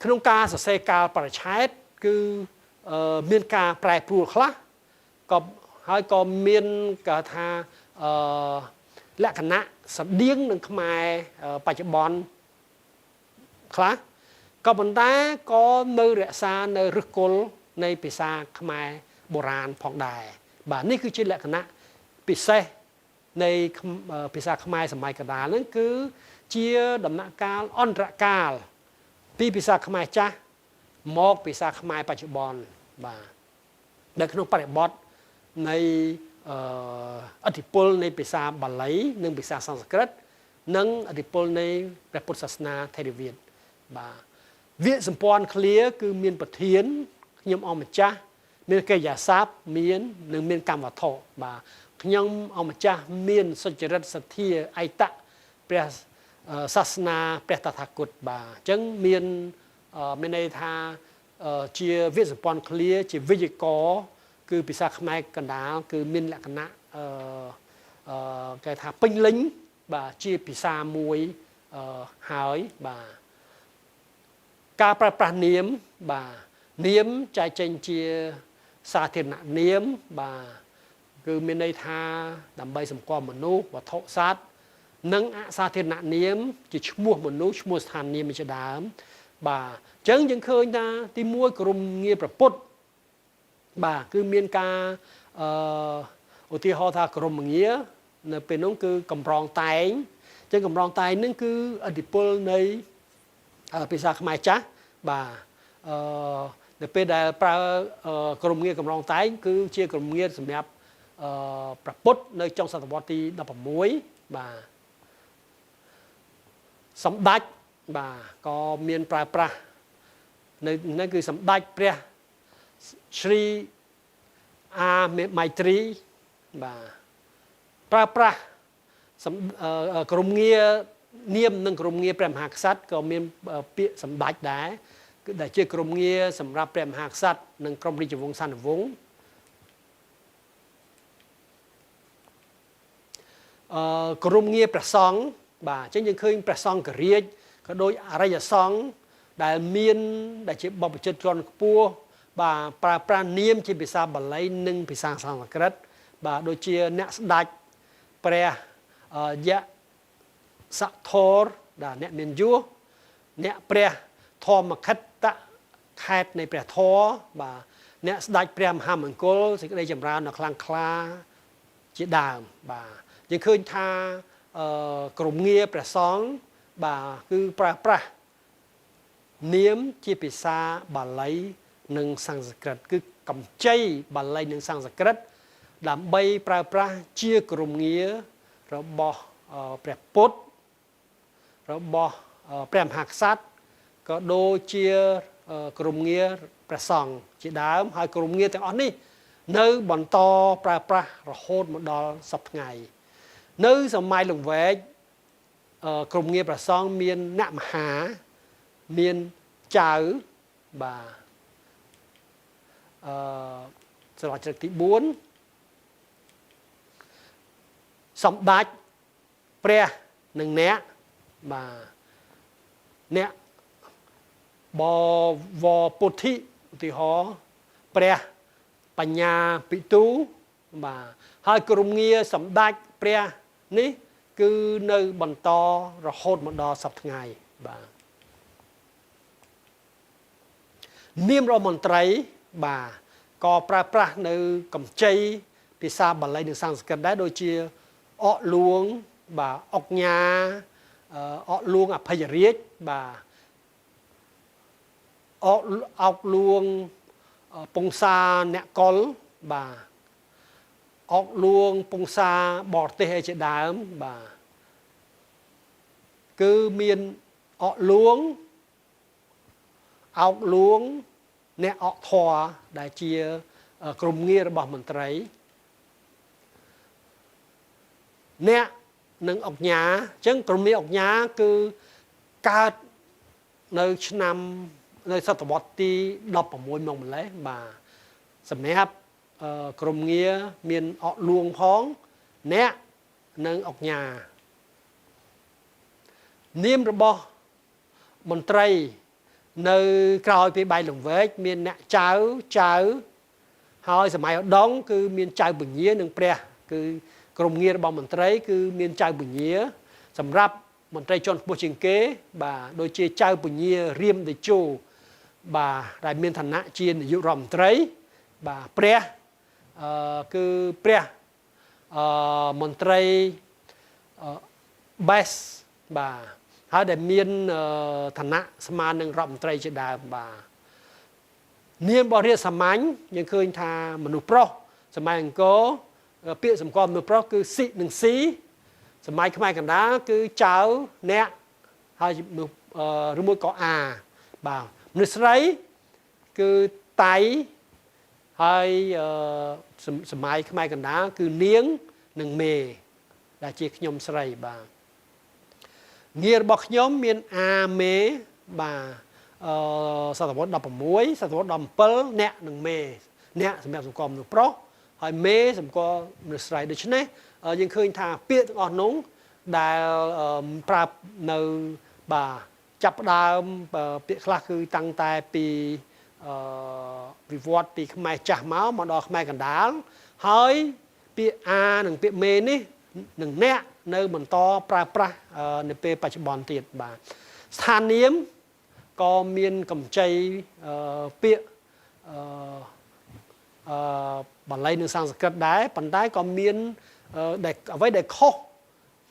ក្នុងការសរសេរកាលបរិច្ឆេទគឺមានការប្រែប្រួលខ្លះក៏ហើយក៏មានគេថាលក្ខណៈស្រដៀងនឹងខ្មែរបច្ចុប្បន្នខ្លះក៏ប៉ុន្តែក៏នៅរក្សានៅឫសគល់នៃភាសាខ្មែរបុរាណផងដែរបាទនេះគឺជាលក្ខណៈពិសេសនៃភាសាខ្មែរសម័យកណ្ដាលហ្នឹងគឺជាដំណាក់កាលអន្តរកាលពីភាសាខ្មែរចាស់មកភាសាខ្មែរបច្ចុប្បន្នបាទនៅក្នុងបរិបទនៃឥទ្ធិពលនៃភាសាបាលីនិងភាសាសំស្ក្រឹតនិងឥទ្ធិពលនៃព្រះពុទ្ធសាសនាថេរវាទបាទវាសម្ព័ន្ធឃ្លាគឺមានប្រធានខ្ញុំអម្ចាស់មានកិរិយាសព្ទមាននិងមានកម្មវត្ថុបាទខ្ញុំអម្ចាស់មានសុចរិតសទ្ធាឯតៈព្រះសាសនាព្រះតថាគតបាទអញ្ចឹងមានន័យថាជាវាសម្ព័ន្ធឃ្លាជាវេយ្យាករណ៍គឺភាសាខ្មែរកណ្ដាលគឺមានលក្ខណៈគេថាពេញលេញបាទជាភាសាមួយហើយបាទការប្រើប្រាស់នាមបាទនាមចែកចេញជាសាធារណនាមបាទគឺមានន័យថាដើម្បីសម្គាល់មនុស្សវត្ថុសត្វនិងអសាធារណនាមជាឈ្មោះមនុស្សឈ្មោះស្ថាននាមជាដើមបាទអញ្ចឹងយើងឃើញថាទី1ក្រុមងារប្រពុតបាទគឺមានការឧទាហរណ៍ថាក្រុមងារនៅពេលនោះគឺកម្រងតែងអញ្ចឹងកម្រងតែងនឹងគឺឥទ្ធិពលនៃភាសាខ្មែរចាស់បាទនៅពេលដែលប្រើក្រុមងារកម្រងតែងគឺជាក្រុមងារសម្រាប់ប្រពុតនៅចុងសតវត្សទី16បាទសម្ដេចបាទក៏មានប្រើប្រាស់នៅហ្នឹងគឺសម្ដេចព្រះश्រីអាមេមៃត្រីបាទប្រើប្រាស់ក្រុមងារនាមនិងក្រុមងារព្រះមហាក្សត្រក៏មានពាក្យសម្ដេចដែរគឺដែលជាក្រុមងារសម្រាប់ព្រះមហាក្សត្រនិងក្រុមរាជវង្សានុវង្សក្រុមងារព្រះសង្ឃបាទអញ្ចឹងយើងឃើញព្រះសង្ឃរាជក៏ដូចអរិយសង្ឃដែលមានដែលជាបព្វជិតជាន់ខ្ពស់បាទប្រើប្រាស់នាមជាភាសាបាលីនិងភាសាសំស្ក្រឹតបាទដូចជាអ្នកស្ដេចព្រះយៈសធរដែលអ្នកមានយុះអ្នកព្រះធម្មខិតខេតនៃព្រះធម៌បាទអ្នកស្ដេចព្រះមហាមង្គលសេចក្តីចម្រើនដ៏ខ្លាំងក្លាជាដើមបាទ យើងឃើញថាក្រុមងារព្រះសង្ឃបាទគឺប្រើប្រាស់នាមជាភាសាបាលីនិងសំស្ក្រឹតគឺកម្ចីបាលីនិងសំស្ក្រឹតដើម្បីប្រើប្រាស់ជាក្រុមងាររបស់ព្រះពុទ្ធរបស់ព្រះមហាក្សត្រក៏ដូចជាក្រុមងារព្រះសង្ឃជាដើមហើយក្រុមងារទាំងអស់នេះនៅបន្តប្រើប្រាស់រហូតមកដល់សព្វថ្ងៃនៅសម័យលង្វែកក្រុមងារព្រះសង្ឃមានអ្នកមហាមានចៅបាទស្លាជ្រឹកទី4សម្ដេចព្រះនិងអ្នកបាទអ្នកបវរពុទ្ធិឧទាហរណ៍ព្រះបញ្ញាពិទូបាទហើយក្រុមងារសម្ដេចព្រះនេះគឺនៅបន្តរហូតមកដល់សព្វថ្ងៃបាទនាមរដ្ឋមន្ត្រីបាទក៏ប្រើប្រាស់នៅកម្ចីភាសាបាលីនិងសំស្ក្រឹតដែរដូចជាអកលួងបាទអុកញ៉ាអកលួងអភ័យរាជបាទអកលួងពង្សាអ្នកកុលបាទអកលួងពង្សាបរទេសអីជាដើមបាទគឺមានអកលួងអោកលួងអ្នកអកធរដែលជាក្រុមងាររបស់មន្ត្រីអ្នកនិងអុកញ៉ាអញ្ចឹងក្រុមងារអុកញ៉ាគឺកើតនៅឆ្នាំនៅសតវត្សទី16មកម្លេះបាទសម្រាប់ក្រុមងារមានអកលួងផងអ្នកនិងអុកញ៉ានាមរបស់មន្ត្រីនៅក្រោយពីបែកលង្វែកមានអ្នកចៅចៅហើយសម័យឧដុង្គគឺមានចៅពញានិងព្រះគឺក្រុមងាររបស់មន្ត្រីគឺមានចៅពញាសម្រាប់មន្ត្រីជាន់ខ្ពស់ជាងគេបាទដូចជាចៅពញារៀមតេជោបាទដែលមានឋានៈជានាយករដ្ឋមន្ត្រីបាទព្រះគឺព្រះមន្ត្រីបេសបាទហើយដែលមានឋានៈស្មើនឹងរដ្ឋមន្ត្រីជាដើមបាទនាមរបស់រាជសាមញ្ញយើងឃើញថាមនុស្សប្រុសសម័យអង្គរពាក្យសម្គាល់មនុស្សប្រុសគឺស៊ីនិងស៊ីសម័យខ្មែរកណ្ដាលគឺចៅអ្នកហើយមនុស្សឬមួយក៏អាបាទមនុស្សស្រីគឺតៃហើយសម័យខ្មែរកណ្ដាលគឺនាងនិងមេដែលជាខ្ញុំស្រីបាទងាររបស់ខ្ញុំមានអាមេបាទសតវត្ស16សតវត្ស17អ្នកនិងមេអ្នកសម្រាប់សម្គាល់មនុស្សប្រុសហើយមេសម្គាល់មនុស្សស្រីដូច្នេះយើងឃើញថាពាក្យទាំងអស់នោះដែលប្រើនៅបាទចាប់ផ្ដើមពាក្យខ្លះគឺតាំងតែពីវិវត្តពីខ្មែរចាស់មកដល់ខ្មែរកណ្ដាលហើយពាក្យអានិងពាក្យមេនេះនិងអ្នកនៅបន្តប្រើប្រាស់នៅពេលបច្ចុប្បន្នទៀតបាទស្ថាននាមក៏មានកម្ចីពាក្យបាលីនិងសំស្ក្រឹតដែរប៉ុន្តែក៏មានដែលអ្វីដែលខុស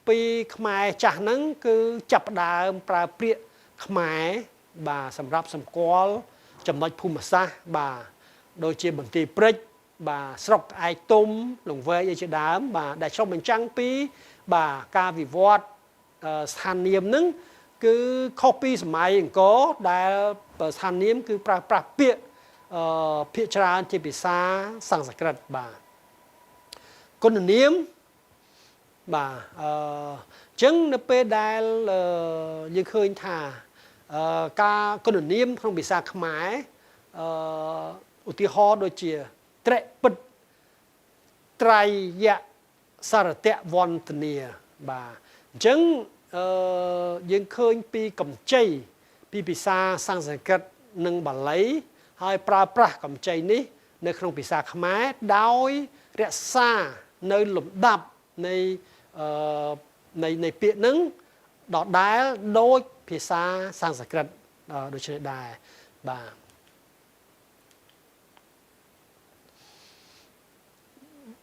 ពីខ្មែរចាស់ហ្នឹងគឺចាប់ផ្ដើមប្រើពាក្យខ្មែរបាទសម្រាប់សម្គាល់ចំណុចភូមិសាស្ត្របាទដូចជាបន្ទាយព្រិចបាទស្រុកឯកទុំលង្វែកអីជាដើមបាទដែលឆ្លុះបញ្ចាំងពីបាទការវិវត្តស្ថាននាមហ្នឹងគឺខុសពីសម័យអង្គរដែលស្ថាននាមគឺប្រើប្រាស់ពាក្យភាគច្រើនជាភាសាសំស្ក្រឹតបាទគុណនាមបាទអញ្ចឹងនៅពេលដែលយើងឃើញថាការគុណនាមក្នុងភាសាខ្មែរឧទាហរណ៍ដូចជាត្រពិតត្រៃយៈសារតវន្តនាបាទអញ្ចឹងយើងឃើញពីកម្ចីពីភាសាសំស្ក្រឹតនិងបាលីហើយប្រើប្រាស់កម្ចីនេះនៅក្នុងភាសាខ្មែរដោយរក្សានៅលំដាប់នៃនៃពាក្យហ្នឹងដដែលដូចភាសាសំស្ក្រឹតដូចនេះដែរបាទ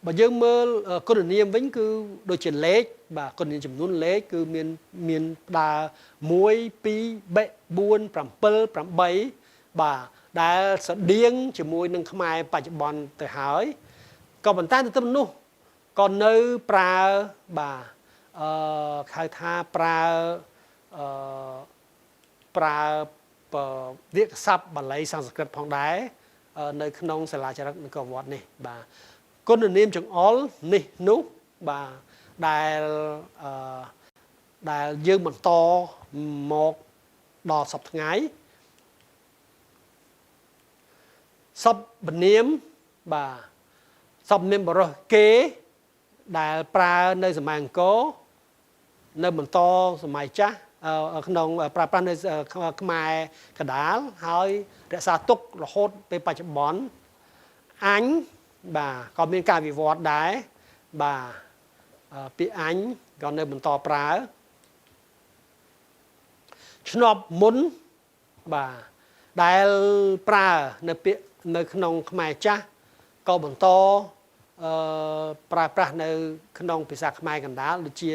បើយើងមើលគុណនាមវិញគឺដូចជាលេខបាទគុណនាមចំនួនលេខគឺមានមានដើ1 2 4 7 8បាទដែលស្តៀងជាមួយនឹងខ្មែរបច្ចុប្បន្នទៅហើយក៏ប៉ុន្តែទៅទនោះក៏នៅប្រើបាទហៅថាប្រើអឺប្រើវាក្យសព្ទបាលីសំស្ក្រឹតផងដែរនៅក្នុងសិលាចារឹកនគរវត្តនេះបាទគុណនាមចង្អុលនេះនោះបាទដែលដែលយើងបន្តមកដល់សប្តាហ៍ថ្ងៃសព្វនាមបាទសព្វនាមបរិសគេដែលប្រើនៅសម័យអង្គរនៅបន្តសម័យចាស់ក្នុងប្រើប្រាស់នៅខ្មែរកដាលហើយរក្សាទុករហូតពេលបច្ចុប្បន្នអញបាទក៏មានការវិវត្តដែរបាទពាក្យអញក៏នៅបន្តប្រើឆ្នប់មុនបាទដែលប្រើនៅពាក្យនៅក្នុងខ្មែរចាស់ក៏បន្តប្រើប្រាស់នៅក្នុងភាសាខ្មែរកណ្ដាលដូចជា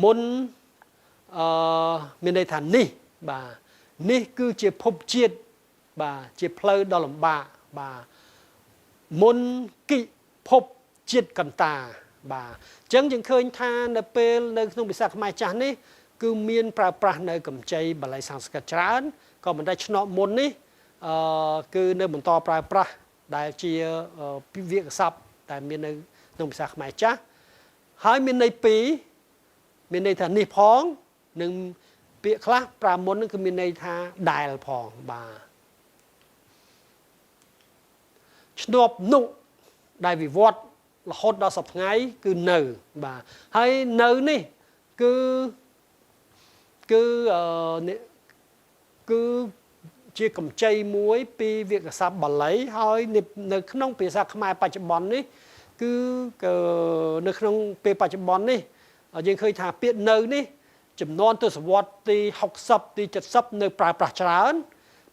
មុនមានន័យថានេះបាទនេះគឺជាភពជាតិបាទជាផ្លូវដ៏លំបាកបាទមុនគិភពជាតិកន្តាបាទអញ្ចឹងយើងឃើញថានៅពេលនៅក្នុងភាសាខ្មែរចាស់នេះគឺមានប្រើប្រាស់នៅកម្ចីបាលីសំស្ក្រឹតច្រើនក៏មិនដែលឆ្នក់មុននេះគឺនៅបន្តប្រើប្រាស់ដែលជាវាក្យសព្ទដែលមាននៅក្នុងភាសាខ្មែរចាស់ហើយមានន័យពីរមានន័យថានេះផងនិងពាក្យខ្លះប្រើមុននឹងគឺមានន័យថាដែលផងបាទឆ្នប់នុដែលវិវត្តរហូតដល់សប្តាហ៍ថ្ងៃគឺនៅបាទហើយនៅនេះគឺគឺគឺជាកម្ចីមួយពីវាក្យសព្ទបាលីហើយនៅក្នុងភាសាខ្មែរបច្ចុប្បន្ននេះគឺនៅក្នុងពេលបច្ចុប្បន្ននេះយើងឃើញថាពាក្យនៅនេះចំនួនទសវត្សរ៍ទី60ទី70នៅប្រើប្រាស់ច្រើន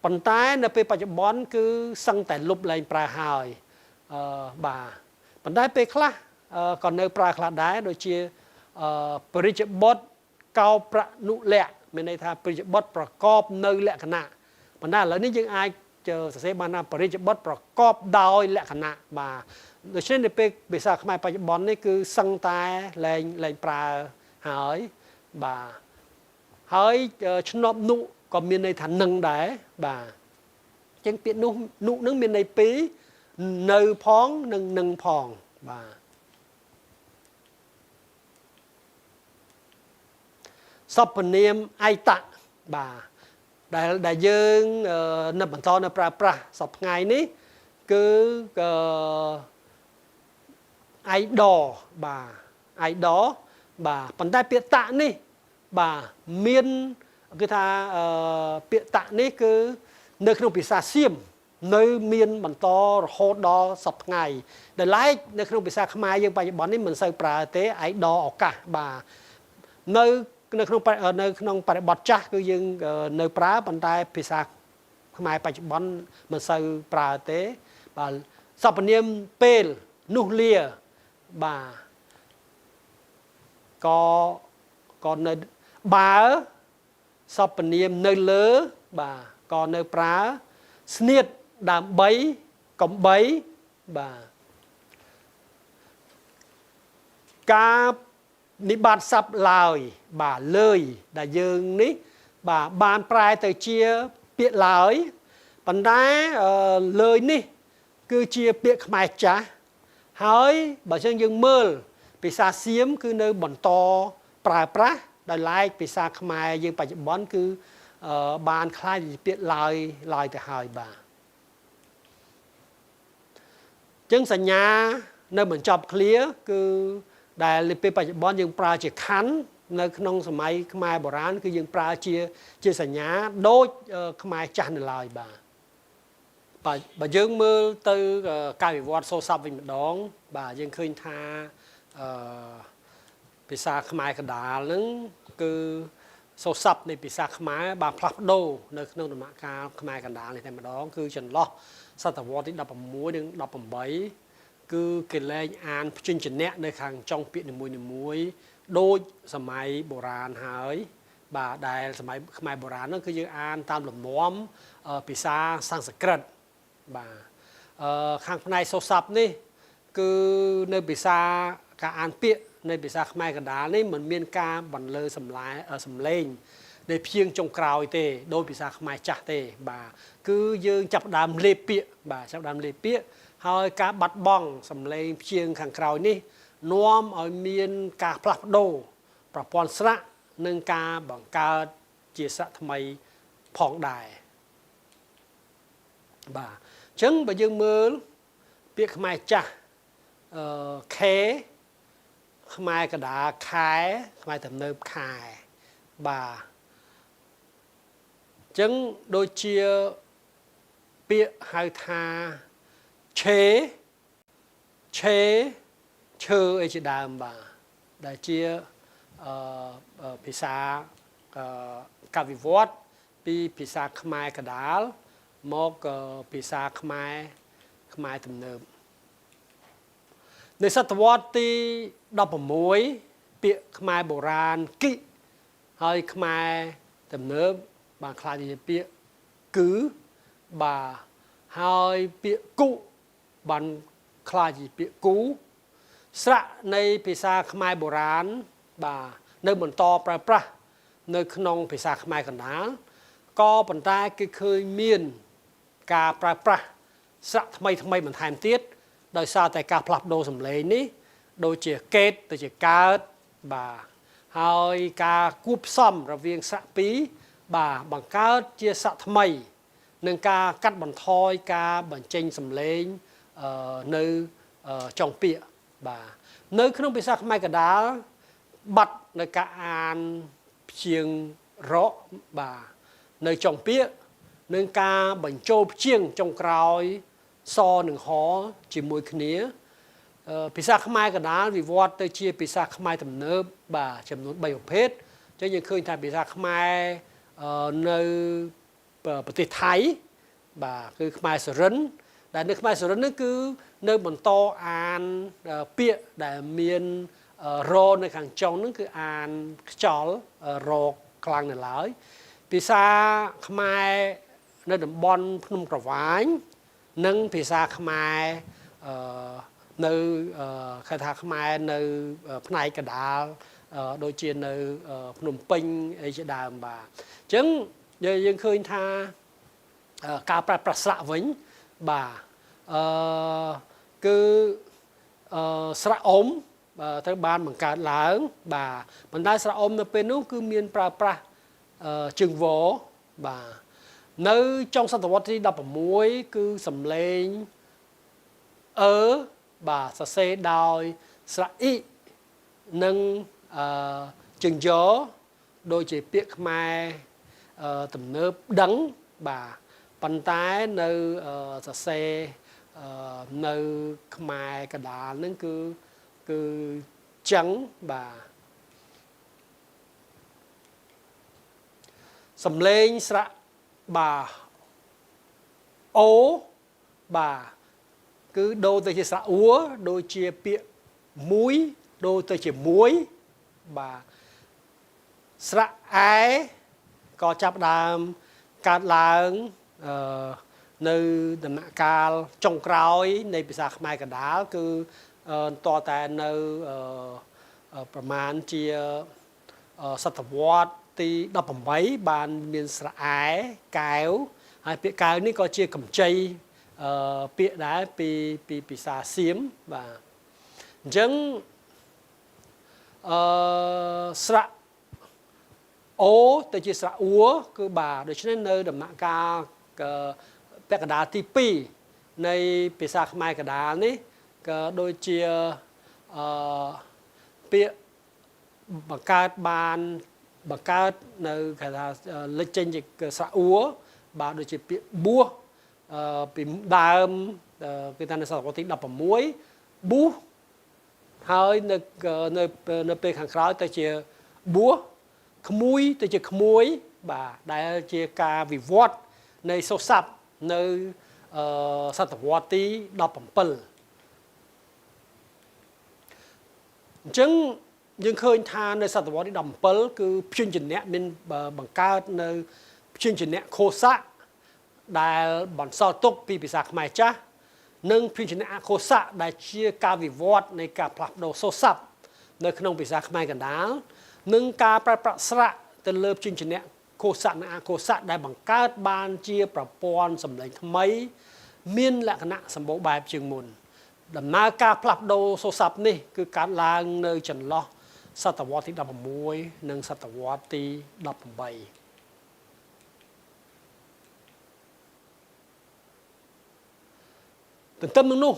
ប៉ុន្តែនៅពេលបច្ចុប្បន្នគឺសឹងតែលុបលែងប្រើហើយបាទប៉ុន្តែពេលខ្លះក៏នៅប្រើខ្លះដែរដូចជាបរិជ្ជបុត្រកោប្រនុលៈមានន័យថាបរិជ្ជបុត្រប្រកបនៅលក្ខណៈប៉ុន្តែឥឡូវនេះយើងអាចសរសេរបានថាបរិជ្ជបុត្រប្រកបដោយលក្ខណៈបាទដូច្នេះនៅពេលភាសាខ្មែរបច្ចុប្បន្ននេះគឺសឹងតែលែងប្រើហើយបាទហើយឆ្នប់នុក៏មានន័យថានឹងដែរបាទអញ្ចឹងពាក្យនោះនុនឹងមានន័យពីរនៅផងនិងនឹងផងបាទសព្វនាមឯតៈបាទដែលយើងនៅបន្តនៅប្រើប្រាស់សព្វថ្ងៃនេះគឺឯដបាទឯដបាទប៉ុន្តែពាក្យតៈនេះបាទមានគឺថាពាក្យតៈនេះគឺនៅក្នុងភាសាសៀមនៅមានបន្តរហូតដល់សព្វថ្ងៃដែលឡែកនៅក្នុងភាសាខ្មែរយើងបច្ចុប្បន្ននេះមិនសូវប្រើទេឯដឱកាសបាទនៅក្នុងបរិបទចាស់គឺយើងនៅប្រើប៉ុន្តែភាសាខ្មែរបច្ចុប្បន្នមិនសូវប្រើទេបាទសព្វនាមពេលនោះលាបាទក៏នៅបើសព្វនាមនៅលើបាទក៏នៅប្រើស្នៀតដើម្បីកំបីបាទការនិបាតស័ព្ទឡើយបាទលើយដែលយើងនេះបាទបានប្រែទៅជាពាក្យឡើយប៉ុន្តែលើយនេះគឺជាពាក្យខ្មែរចាស់ហើយបើចឹងយើងមើលភាសាសៀមគឺនៅបន្តប្រើប្រាស់ដោយឡែកភាសាខ្មែរយើងបច្ចុប្បន្នគឺបានក្លាយជាពាក្យឡើយឡើយទៅហើយបាទចឹងសញ្ញានៅបញ្ចប់ឃ្លាគឺដែលនៅពេលបច្ចុប្បន្នយើងប្រើជាខណ្ឌនៅក្នុងសម័យខ្មែរបុរាណគឺយើងប្រើជាសញ្ញាដូចខ្មែរចាស់នៅឡើយបាទបើយើងមើលទៅការវិវត្តសូរស័ព្ទវិញម្ដងបាទយើងឃើញថាភាសាខ្មែរកណ្ដាលហ្នឹងគឺសូរស័ព្ទនៃភាសាខ្មែរបានផ្លាស់ប្ដូរនៅក្នុងដំណាក់កាលខ្មែរកណ្ដាលនេះតែម្ដងគឺចន្លោះសតវត្សទី16និង18 គឺគេលែងអានព្យញ្ជនៈនៅខាងចុងពាក្យនីមួយៗដូចសម័យបុរាណហើយបាទដែលសម័យខ្មែរបុរាណហ្នឹងគឺយើងអានតាមលំនាំភាសាសំស្ក្រឹតបាទខាងផ្នែកសូរស័ព្ទនេះគឺនៅភាសាការអានពាក្យនៃភាសាខ្មែរកណ្ដាលនេះមិនមានការបន្លឺសំឡេងនៃព្យាង្គចុងក្រោយទេដោយភាសាខ្មែរចាស់ទេបាទគឺយើងចាប់ផ្ដើមលេបពាក្យបាទចាប់ផ្ដើមលេបពាក្យហើយការបាត់បង់សំឡេងព្យាង្គខាងក្រោយនេះនាំឲ្យមានការផ្លាស់ប្ដូរប្រព័ន្ធស្រៈនិងការបង្កើតជាស្រៈថ្មីផងដែរបាទអញ្ចឹងបើយើងមើលពាក្យខ្មែរចាស់ខេខ្មែរកណ្ដាលខែខ្មែរទំនើបខែបាទអញ្ចឹងដូចជាពាក្យហៅថាឆេឆេឈើអីជាដើមបាទដែលជាភាសាកវិវត្តពីភាសាខ្មែរកណ្ដាលមកភាសាខ្មែរទំនើបនៅសតវត្សទី16ពាក្យខ្មែរបុរាណគិហើយខ្មែរទំនើបបានក្លាយជាពាក្យគឺបាទហើយពាក្យគុបានក្លាយជាពាក្យគូស្រៈនៃភាសាខ្មែរបុរាណបាទនៅបន្តប្រើប្រាស់នៅក្នុងភាសាខ្មែរកណ្ដាលក៏ប៉ុន្តែគេឃើញមានការប្រើប្រាស់ស្រៈថ្មីថ្មីបន្ថែមទៀតដោយសារតែការផ្លាស់ប្ដូរសម្លេងនេះដូចជាកេតទៅជាកើតបាទហើយការគួបផ្សំរវាងស្រៈពីរបាទបង្កើតជាស្រៈថ្មីនិងការកាត់បន្ថយការបញ្ចេញសម្លេងនៅចុងពាក្យបាទនៅក្នុងភាសាខ្មែរកណ្ដាលបាត់នៅការអានព្យាង្គរកបាទនៅចុងពាក្យនិងការបញ្ចូលព្យាង្គចុងក្រោយសនិងហជាមួយគ្នាភាសាខ្មែរកណ្ដាលវិវត្តទៅជាភាសាខ្មែរទំនើបបាទចំនួន3ប្រភេទអញ្ចឹងយើងឃើញថាភាសាខ្មែរនៅប្រទេសថៃបាទគឺខ្មែរសុរិនដែលនៅខ្មែរសុរិននេះគឺនៅបន្តអានពាក្យដែលមានរនៅខាងចុងហ្នឹងគឺអានខ្យល់រខ្លាំងនៅឡើយភាសាខ្មែរនៅតំបន់ភ្នំក្រវាញនិងភាសាខ្មែរនៅគេថាខ្មែរនៅផ្នែកកណ្ដាលដូចជានៅភ្នំពេញអីជាដើមបាទអញ្ចឹងយើងឃើញថាការប្រើប្រាស់ស្រៈវិញបាទគឺស្រៈអ៊ំត្រូវបានបង្កើតឡើងបាទប៉ុន្តែស្រៈអ៊ំនៅពេលនោះគឺមានប្រើប្រាស់ជើងវបាទនៅចុងសតវត្សទី16គឺសំឡេងអឺបាទសរសេរដោយស្រៈអ៊ីនិងជើងយ៉ដូចជាពាក្យខ្មែរទំនើបដឹងបាទប៉ុន្តែនៅសរសេរនៅខ្មែរកណ្ដាលហ្នឹងគឺចឹងបាទសំឡេងស្រៈបាទអូបាទគឺដូរទៅជាស្រៈអ៊ួដូចជាពាក្យមួយដូរទៅជាមួយបាទស្រៈអែក៏ចាប់ដើមកើតឡើងនៅដំណាក់កាលចុងក្រោយនៃភាសាខ្មែរកណ្ដាលគឺតតែនៅប្រមាណជាសតវត្សទី18បានមានស្រៈអែកែវហើយពាក្យកែវនេះក៏ជាកម្ចីពាក្យដែរពីភាសាសៀមបាទអញ្ចឹងស្រៈអូទៅជាស្រៈអ៊ួគឺបាទដូច្នេះនៅដំណាក់កាលពាក្យកណ្ដាលទី2នៃភាសាខ្មែរកណ្ដាលនេះក៏ដូចជាពាក្យបង្កើតបានបង្កើតនៅគេថាលេចចេញជាស្រៈអ៊ួបាទដូចជាពាក្យបួសពីដើមគឺថានៅសតវត្សទី16បួសហើយនៅពេលខាងក្រោយទៅជាបួសក្មួយទៅជាក្មួយបាទដែលជាការវិវត្តនៃសូរស័ព្ទនៅសតវត្សទី17 អញ្ចឹងយើងឃើញថានៅសតវត្សទី17គឺព្យញ្ជនៈមានបង្កើតនៅព្យញ្ជនៈខោសៈដែលបន្សល់ទុកពីភាសាខ្មែរចាស់និងព្យញ្ជនៈអខោសៈដែលជាការវិវត្តនៃការផ្លាស់ប្ដូរសូរស័ព្ទនៅក្នុងភាសាខ្មែរកណ្ដាលនិងការប្រើប្រាស់ស្រៈទៅលើព្យញ្ជនៈខោសៈនិងអខោសៈដែលបង្កើតបានជាប្រព័ន្ធសម្លេងថ្មីមានលក្ខណៈសម្បូរបែបជាងមុនដំណើរការផ្លាស់ប្ដូរសូរស័ព្ទនេះគឺកើតឡើងនៅចន្លោះសតវត្សទី16និងសតវត្សទី18ទន្ទឹមនឹងនោះ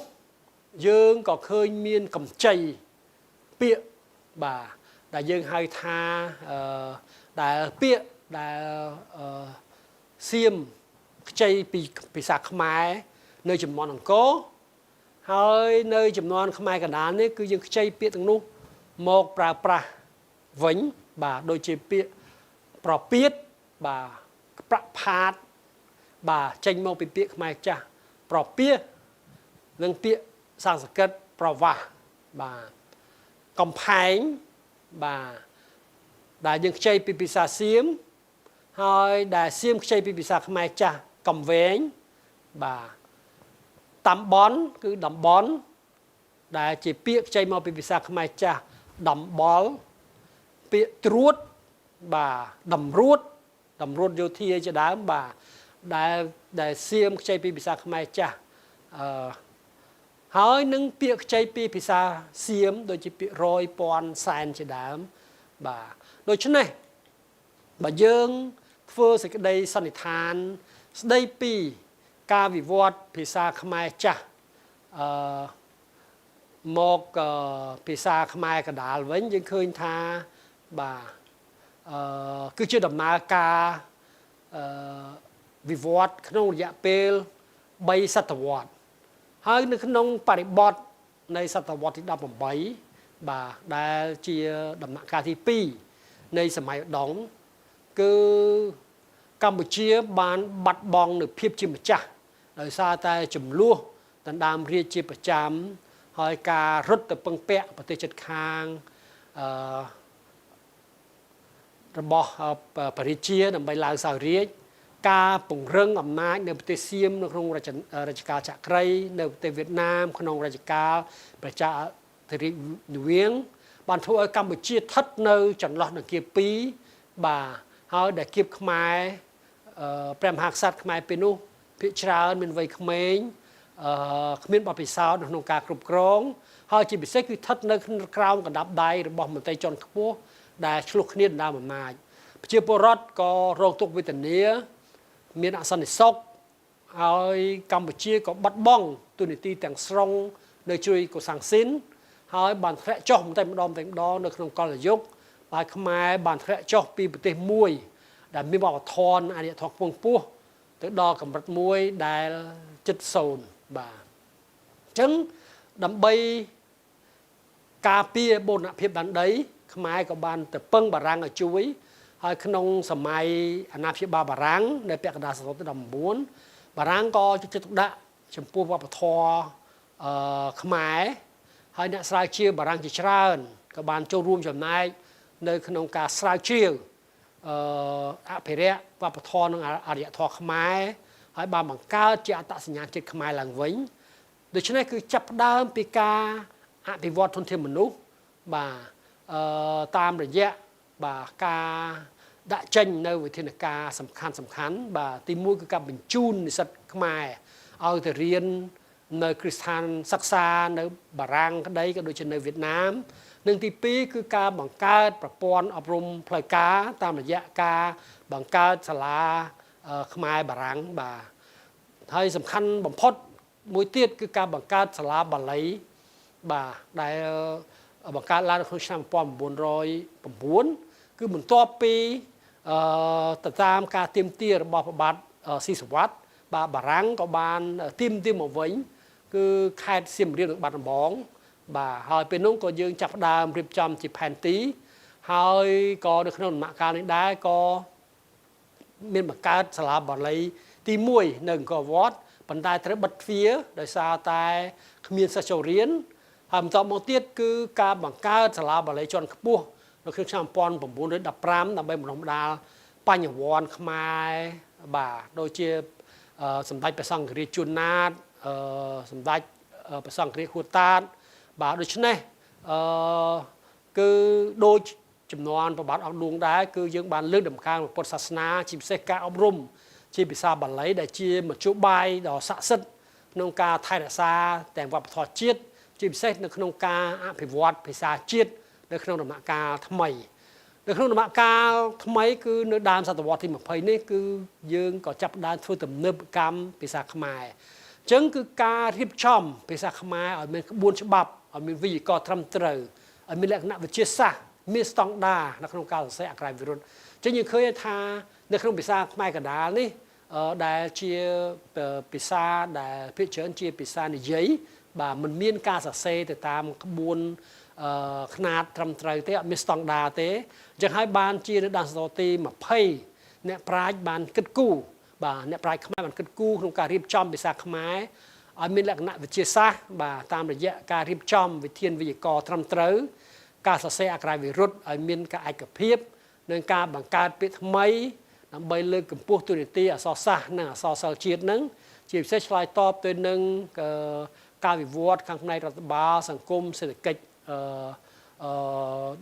យើងក៏ឃើញមានកម្ចីពាក្យបាទដែលយើងហៅថាដែលពាក្យដែលសៀមខ្ចីពីភាសាខ្មែរនៅជំនាន់អង្គរហើយនៅជំនាន់ខ្មែរកណ្ដាលនេះគឺយើងខ្ចីពាក្យទាំងនោះមកប្រើប្រាស់វិញបាទដូចជាពាក្យប្រពាតបាទប្រផាតបាទចេញមកពីពាក្យខ្មែរចាស់ប្រពាសនិងពាក្យសំស្ក្រឹតប្រវាសបាទកំផែងបាទដែលយើងខ្ចីពីភាសាសៀមហើយដែលសៀមខ្ចីពីភាសាខ្មែរចាស់កំវែងបាទតំបន់គឺតំបន់ដែលជាពាក្យខ្ចីមកពីភាសាខ្មែរចាស់តំបល់ពាក្យត្រួតបាទតម្រួតតម្រួតយោធាជាដើមបាទដែលសៀមខ្ចីពីភាសាខ្មែរចាស់អឺហើយនឹងពាក្យខ្ចីពីភាសាសៀមដូចជាពាក្យរយពាន់សែនជាដើមបាទដូច្នេះបើយើងធ្វើសេចក្តីសន្និដ្ឋានស្ដីពីការវិវត្តភាសាខ្មែរចាស់អឺមកភាសាខ្មែរកណ្ដាលវិញយើងឃើញថាបាទគឺជាដំណើរការវិវត្តក្នុងរយៈពេល3សតវត្សហើយនៅក្នុងបរិបទនៃសតវត្សទី18បាទដែលជាដំណាក់កាលទី2នៃសម័យឧដុង្គគឺកម្ពុជាបានបាត់បង់នូវភាពជាម្ចាស់ដោយសារតែចំនួនដណ្ដើមរាជជាប្រចាំហើយការរត់ទៅពឹងពាក់ប្រទេសជិតខាងរបស់ព្រះរាជាដើម្បីឡើងសោយរាជ្យការពង្រឹងអំណាចនៅប្រទេសសៀមនៅក្នុងរជ្ជកាលចក្រីនៅប្រទេសវៀតណាមក្នុងរជ្ជកាលប្រជាធិរាជនវៀងបានធ្វើឲ្យកម្ពុជាស្ថិតនៅចន្លោះនឹងគៀបពីរបាទហើយដែលគៀបខ្មែរព្រះមហាក្សត្រខ្មែរពេលនោះភាគច្រើនមានវ័យក្មេងគ្មានបទពិសោធន៍ក្នុងការគ្រប់គ្រងហើយជាពិសេសគឺស្ថិតនៅក្រោមកណ្ដាប់ដៃរបស់មន្ត្រីជាន់ខ្ពស់ដែលឆ្លោះគ្នាដណ្ដើមអំណាចប្រជាពលរដ្ឋក៏រងទុក្ខវេទនាមានអសន្តិសុខហើយកម្ពុជាក៏បាត់បង់ទូនាទីទាំងស្រុងនៅជ្រុយកូសាំងស៊ីនហើយបានធ្លាក់ចុះបន្តិចម្ដងបន្តិចម្ដងនៅក្នុងកលិយុគហើយខ្មែរបានធ្លាក់ចុះពីប្រទេសមួយដែលមានវប្បធម៌អរិយធម៌ខ្ពង់ខ្ពស់ទៅដល់កម្រិតមួយដែលជិតសូន្យបាទអញ្ចឹងដើម្បីការពារបូរណភាពដែនដីខ្មែរក៏បានទៅពឹងបារាំងឲ្យជួយហើយក្នុងសម័យអាណាព្យាបាលបារាំងនៅពាក់កណ្ដាលសតវត្សទី19បារាំងក៏យកចិត្តទុកដាក់ចំពោះវប្បធម៌ខ្មែរហើយអ្នកស្រាវជ្រាវបារាំងជាច្រើនក៏បានចូលរួមចំណែកនៅក្នុងការស្រាវជ្រាវអភិរក្សវប្បធម៌និងអរិយធម៌ខ្មែរហើយបានបង្កើតជាអត្តសញ្ញាណជាតិខ្មែរឡើងវិញដូច្នេះគឺចាប់ផ្ដើមពីការអភិវឌ្ឍធនធានមនុស្សបាទតាមរយៈបាទការដាក់ចេញនៅវិធានការសំខាន់សំខាន់បាទទី1គឺការបញ្ជូននិស្សិតខ្មែរឲ្យទៅរៀននៅគ្រឹះស្ថានសិក្សានៅបារាំងក្តីក៏ដូចជានៅវៀតណាមនិងទី2គឺការបង្កើតប្រព័ន្ធអប់រំផ្លូវការតាមរយៈការបង្កើតសាលាខ្មែរបារាំងបាទហើយសំខាន់បំផុតមួយទៀតគឺការបង្កើតសាលាបាលីបាទដែលបង្កើតឡើងក្នុងឆ្នាំ1909គឺបន្ទាប់ពីទៅតាមការទាមទាររបស់ព្រះបាទស៊ីសុវត្ថិបាទបារាំងក៏បានទាមទារមកវិញគឺខេត្តសៀមរាបនិងបាត់ដំបងបាទហើយពេលនោះក៏យើងចាប់ផ្ដើមរៀបចំជាផែនទីហើយក៏នៅក្នុងដំណាក់កាលនេះដែរក៏មានបង្កើតសាលាបាលីទី1នៅអង្គរវត្តប៉ុន្តែត្រូវបិទទ្វារដោយសារតែគ្មានសិស្សចូលរៀន ហើយបន្តមកទៀតគឺការបង្កើតសាលាបាលីជាន់ខ្ពស់នៅក្នុងឆ្នាំ1915ដើម្បីបណ្ដុះបណ្ដាលបញ្ញវន្តខ្មែរបាទដូចជាសម្ដេចព្រះសង្ឃរាជជួនណាតសម្ដេចព្រះសង្ឃរាជហួតតាតបាទដូច្នេះគឺដូចចំនួនប្របាទអង្គឌួងដែរគឺយើងបានលើកតម្កើងពុទ្ធសាសនាជាពិសេសការអប់រំជាភាសាបាលីដែលជាមធ្យោបាយដ៏ស័ក្តិសិទ្ធិក្នុងការថែរក្សាទាំងវប្បធម៌ជាតិជាពិសេសនៅក្នុងការអភិវឌ្ឍភាសាជាតិនៅក្នុងដំណាក់កាលថ្មីនៅក្នុងដំណាក់កាលថ្មីគឺនៅដើមសតវត្សទី20នេះគឺយើងក៏ចាប់ផ្ដើមធ្វើទំនើបកម្មភាសាខ្មែរអញ្ចឹងគឺការរៀបចំភាសាខ្មែរឲ្យមានក្បួនច្បាប់ឲ្យមានវេយ្យាករណ៍ត្រឹមត្រូវឲ្យមានលក្ខណៈវិទ្យាសាស្ត្រមានស្តង់ដារនៅក្នុងការសរសេរអក្ខរាវិរុទ្ធអញ្ចឹងយើងឃើញថានៅក្នុងភាសាខ្មែរកណ្ដាលនេះដែលជាភាសាដែលភាគច្រើនជាភាសានិយាយបាទมันមានការសរសេរទៅតាមក្បួនខ្នាតត្រឹមត្រូវទេអត់មានស្តង់ដារទេអញ្ចឹងហើយបានជានៅដល់សតវត្សទី20អ្នកប្រាជ្ញបានគិតគូរបាទអ្នកប្រាជ្ញខ្មែរបានគិតគូរក្នុងការរៀបចំភាសាខ្មែរឲ្យមានលក្ខណៈវិទ្យាសាស្ត្របាទតាមរយៈការរៀបចំវិធានវេយ្យាករណ៍ត្រឹមត្រូវការសរសេរអក្ខរាវិរុទ្ធឲ្យមានការឯកភាពនិងការបង្កើតពាក្យថ្មីដើម្បីលើកកម្ពស់ទូនាទីអក្សរសាស្ត្រនិងអក្សរសិល្ប៍ជាតិនឹងជាពិសេសឆ្លើយតបទៅនឹងការវិវត្តខាងផ្នែករដ្ឋបាលសង្គមសេដ្ឋកិច្ច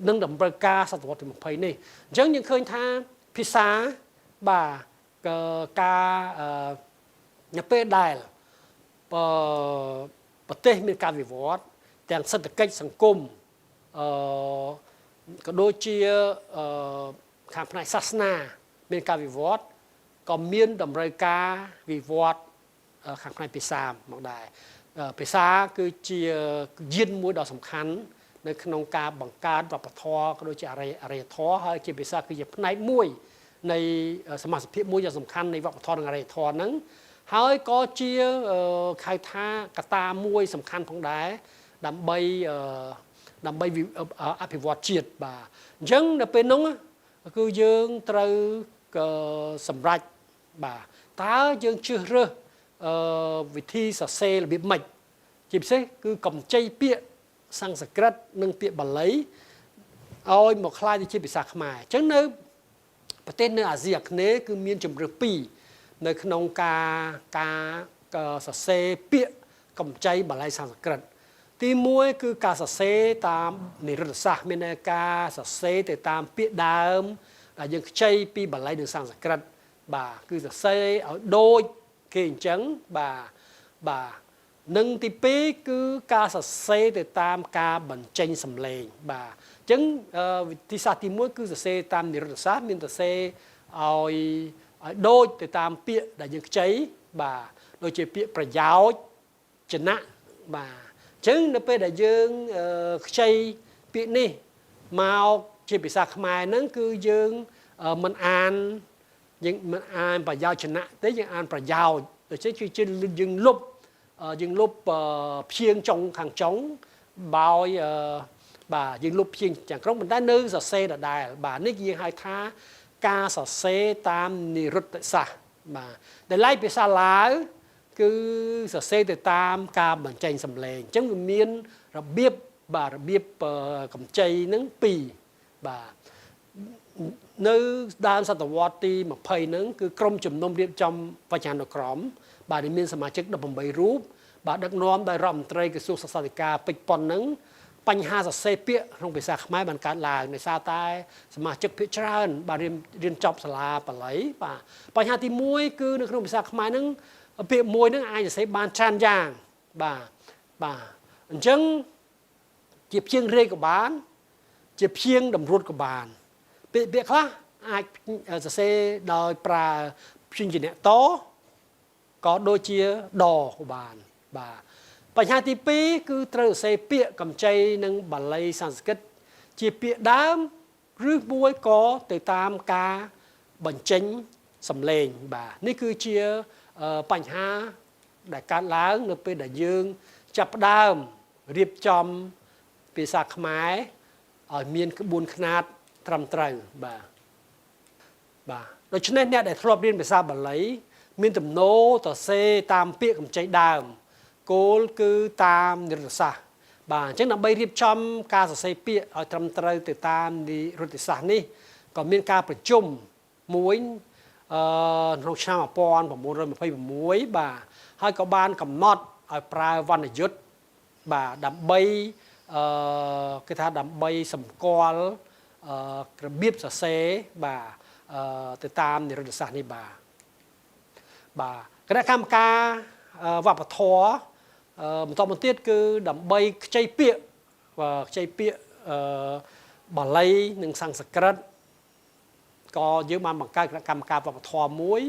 និងតម្រូវការសតវត្សទី20នេះអញ្ចឹងយើងឃើញថាភាសាបាទការនៅពេលដែលប្រទេសមានការវិវត្តទាំងសេដ្ឋកិច្ចសង្គមក៏ដូចជាខាងផ្នែកសាសនាមានការវិវត្តក៏មានតម្រូវការវិវត្តខាងផ្នែកភាសាមកដែរភាសាគឺជាយានមួយដ៏សំខាន់នៅក្នុងការបង្កើតវប្បធម៌ក៏ដូចជាអរិយធម៌ហើយជាភាសាគឺជាផ្នែកមួយនៃសមាសភាពមួយដ៏សំខាន់នៃវប្បធម៌និងអរិយធម៌ហ្នឹងហើយក៏ជាហៅថាកត្តាមួយសំខាន់ផងដែរដើម្បីអភិវឌ្ឍជាតិបាទអញ្ចឹងនៅពេលនោះគឺយើងត្រូវសម្រេចបាទតើយើងជ្រើសរើសវិធីសរសេររបៀបម៉េចជាពិសេសគឺកម្ចីពាក្យសំស្ក្រឹតនិងពាក្យបាលីឲ្យមកក្លាយទៅជាភាសាខ្មែរអញ្ចឹងនៅប្រទេសនៅអាស៊ីអាគ្នេយ៍គឺមានជម្រើសពីរនៅក្នុងការសរសេរពាក្យកម្ចីបាលីសំស្ក្រឹតទី1គឺការសរសេរតាមនិរុទ្ធសាស្ត្រមានន័យការសរសេរទៅតាមពាក្យដើមដែលយើងខ្ចីពីបាលីនិងសំស្ក្រឹតបាទគឺសរសេរឲ្យដូចគេអញ្ចឹងបាទបាទនិងទី2គឺការសរសេរទៅតាមការបញ្ចេញសំឡេងបាទអញ្ចឹងវិធីសាស្ត្រទី1គឺសរសេរតាមនិរុទ្ធសាស្ត្រមានសរសេរឲ្យដូចទៅតាមពាក្យដែលយើងខ្ចីបាទដូចជាពាក្យប្រយោជន៍ចនៈបាទអញ្ចឹងនៅពេលដែលយើងខ្ចីពាក្យនេះមកជាភាសាខ្មែរហ្នឹងគឺយើងមិនអានយើងមិនអានប្រយោជន៍ទេយើងអានប្រយោជន៍ដូច្នេះគឺយើងលុបព្យាង្គចុងខាងចុងបោយបាទយើងលុបព្យាង្គខាងក្រុងប៉ុន្តែនៅសរសេរដដែលបាទនេះយើងហៅថាការសរសេរតាមនិរុទ្ធសាស្ត្របាទដែលឡែកភាសាឡាវគឺសរសេរទៅតាមការបញ្ចេញសំឡេងអញ្ចឹងវាមានរបៀបបាទរបៀបកម្ចីហ្នឹងពីរបាទនៅដើមសតវត្សទី20ហ្នឹងគឺក្រុមជំនុំរៀបចំវចនានុក្រមបាទមានសមាជិក18រូបបាទដឹកនាំដោយរដ្ឋមន្ត្រីក្រសួងសិក្សាធិការពេជ្រប៉ុនហ្នឹងបញ្ហាសរសេរពាក្យក្នុងភាសាខ្មែរបានកើតឡើងដោយសារតែសមាជិកភាគច្រើនបាទរៀនចប់សាលាបាលីបាទបញ្ហាទី1គឺនៅក្នុងភាសាខ្មែរហ្នឹងពាក្យមួយហ្នឹងអាចសរសេរបានច្រើនយ៉ាងបាទបាទអញ្ចឹងជាព្យាង្គរេក៏បានជាព្យាង្គតម្រួតក៏បានពាក្យខ្លះអាចសរសេរដោយប្រើព្យញ្ជនៈតក៏ដូចជាដក៏បានបាទបញ្ហាទី2គឺត្រូវសរសេរពាក្យកម្ចីនិងបាលីសំស្ក្រឹតជាពាក្យដើមឬមួយក៏ទៅតាមការបញ្ចេញសំឡេងបាទនេះគឺជាបញ្ហាដែលកើតឡើងនៅពេលដែលយើងចាប់ផ្ដើមរៀបចំភាសាខ្មែរឲ្យមានក្បួនខ្នាតត្រឹមត្រូវបាទបាទដូច្នេះអ្នកដែលធ្លាប់រៀនភាសាបាលីមានទំនោរសរសេរតាមពាក្យកម្ចីដើមគោលគឺតាមនិរតសាស្ត្រ បាទអញ្ចឹងដើម្បីរៀបចំការសរសេរពាក្យឲ្យត្រឹមត្រូវទៅតាមនិរុត្តិសាស្ត្រនេះក៏មានការប្រជុំមួយក្នុងឆ្នាំ1926បាទហើយក៏បានកំណត់ឲ្យប្រើវណ្ណយុត្តបាទដើម្បីគេថាដើម្បីសម្គាល់របៀបសរសេរបាទទៅតាមនិរុត្តិសាស្ត្រនេះបាទបាទគណៈកម្មការវប្បធម៌បន្តមកទៀតគឺដើម្បីខ្ចីពាក្យខ្ចីពាក្យបាលីនិងសំស្ក្រឹតក៏យើងបានបង្កើតគណៈកម្មការវប្បធម៌មួយ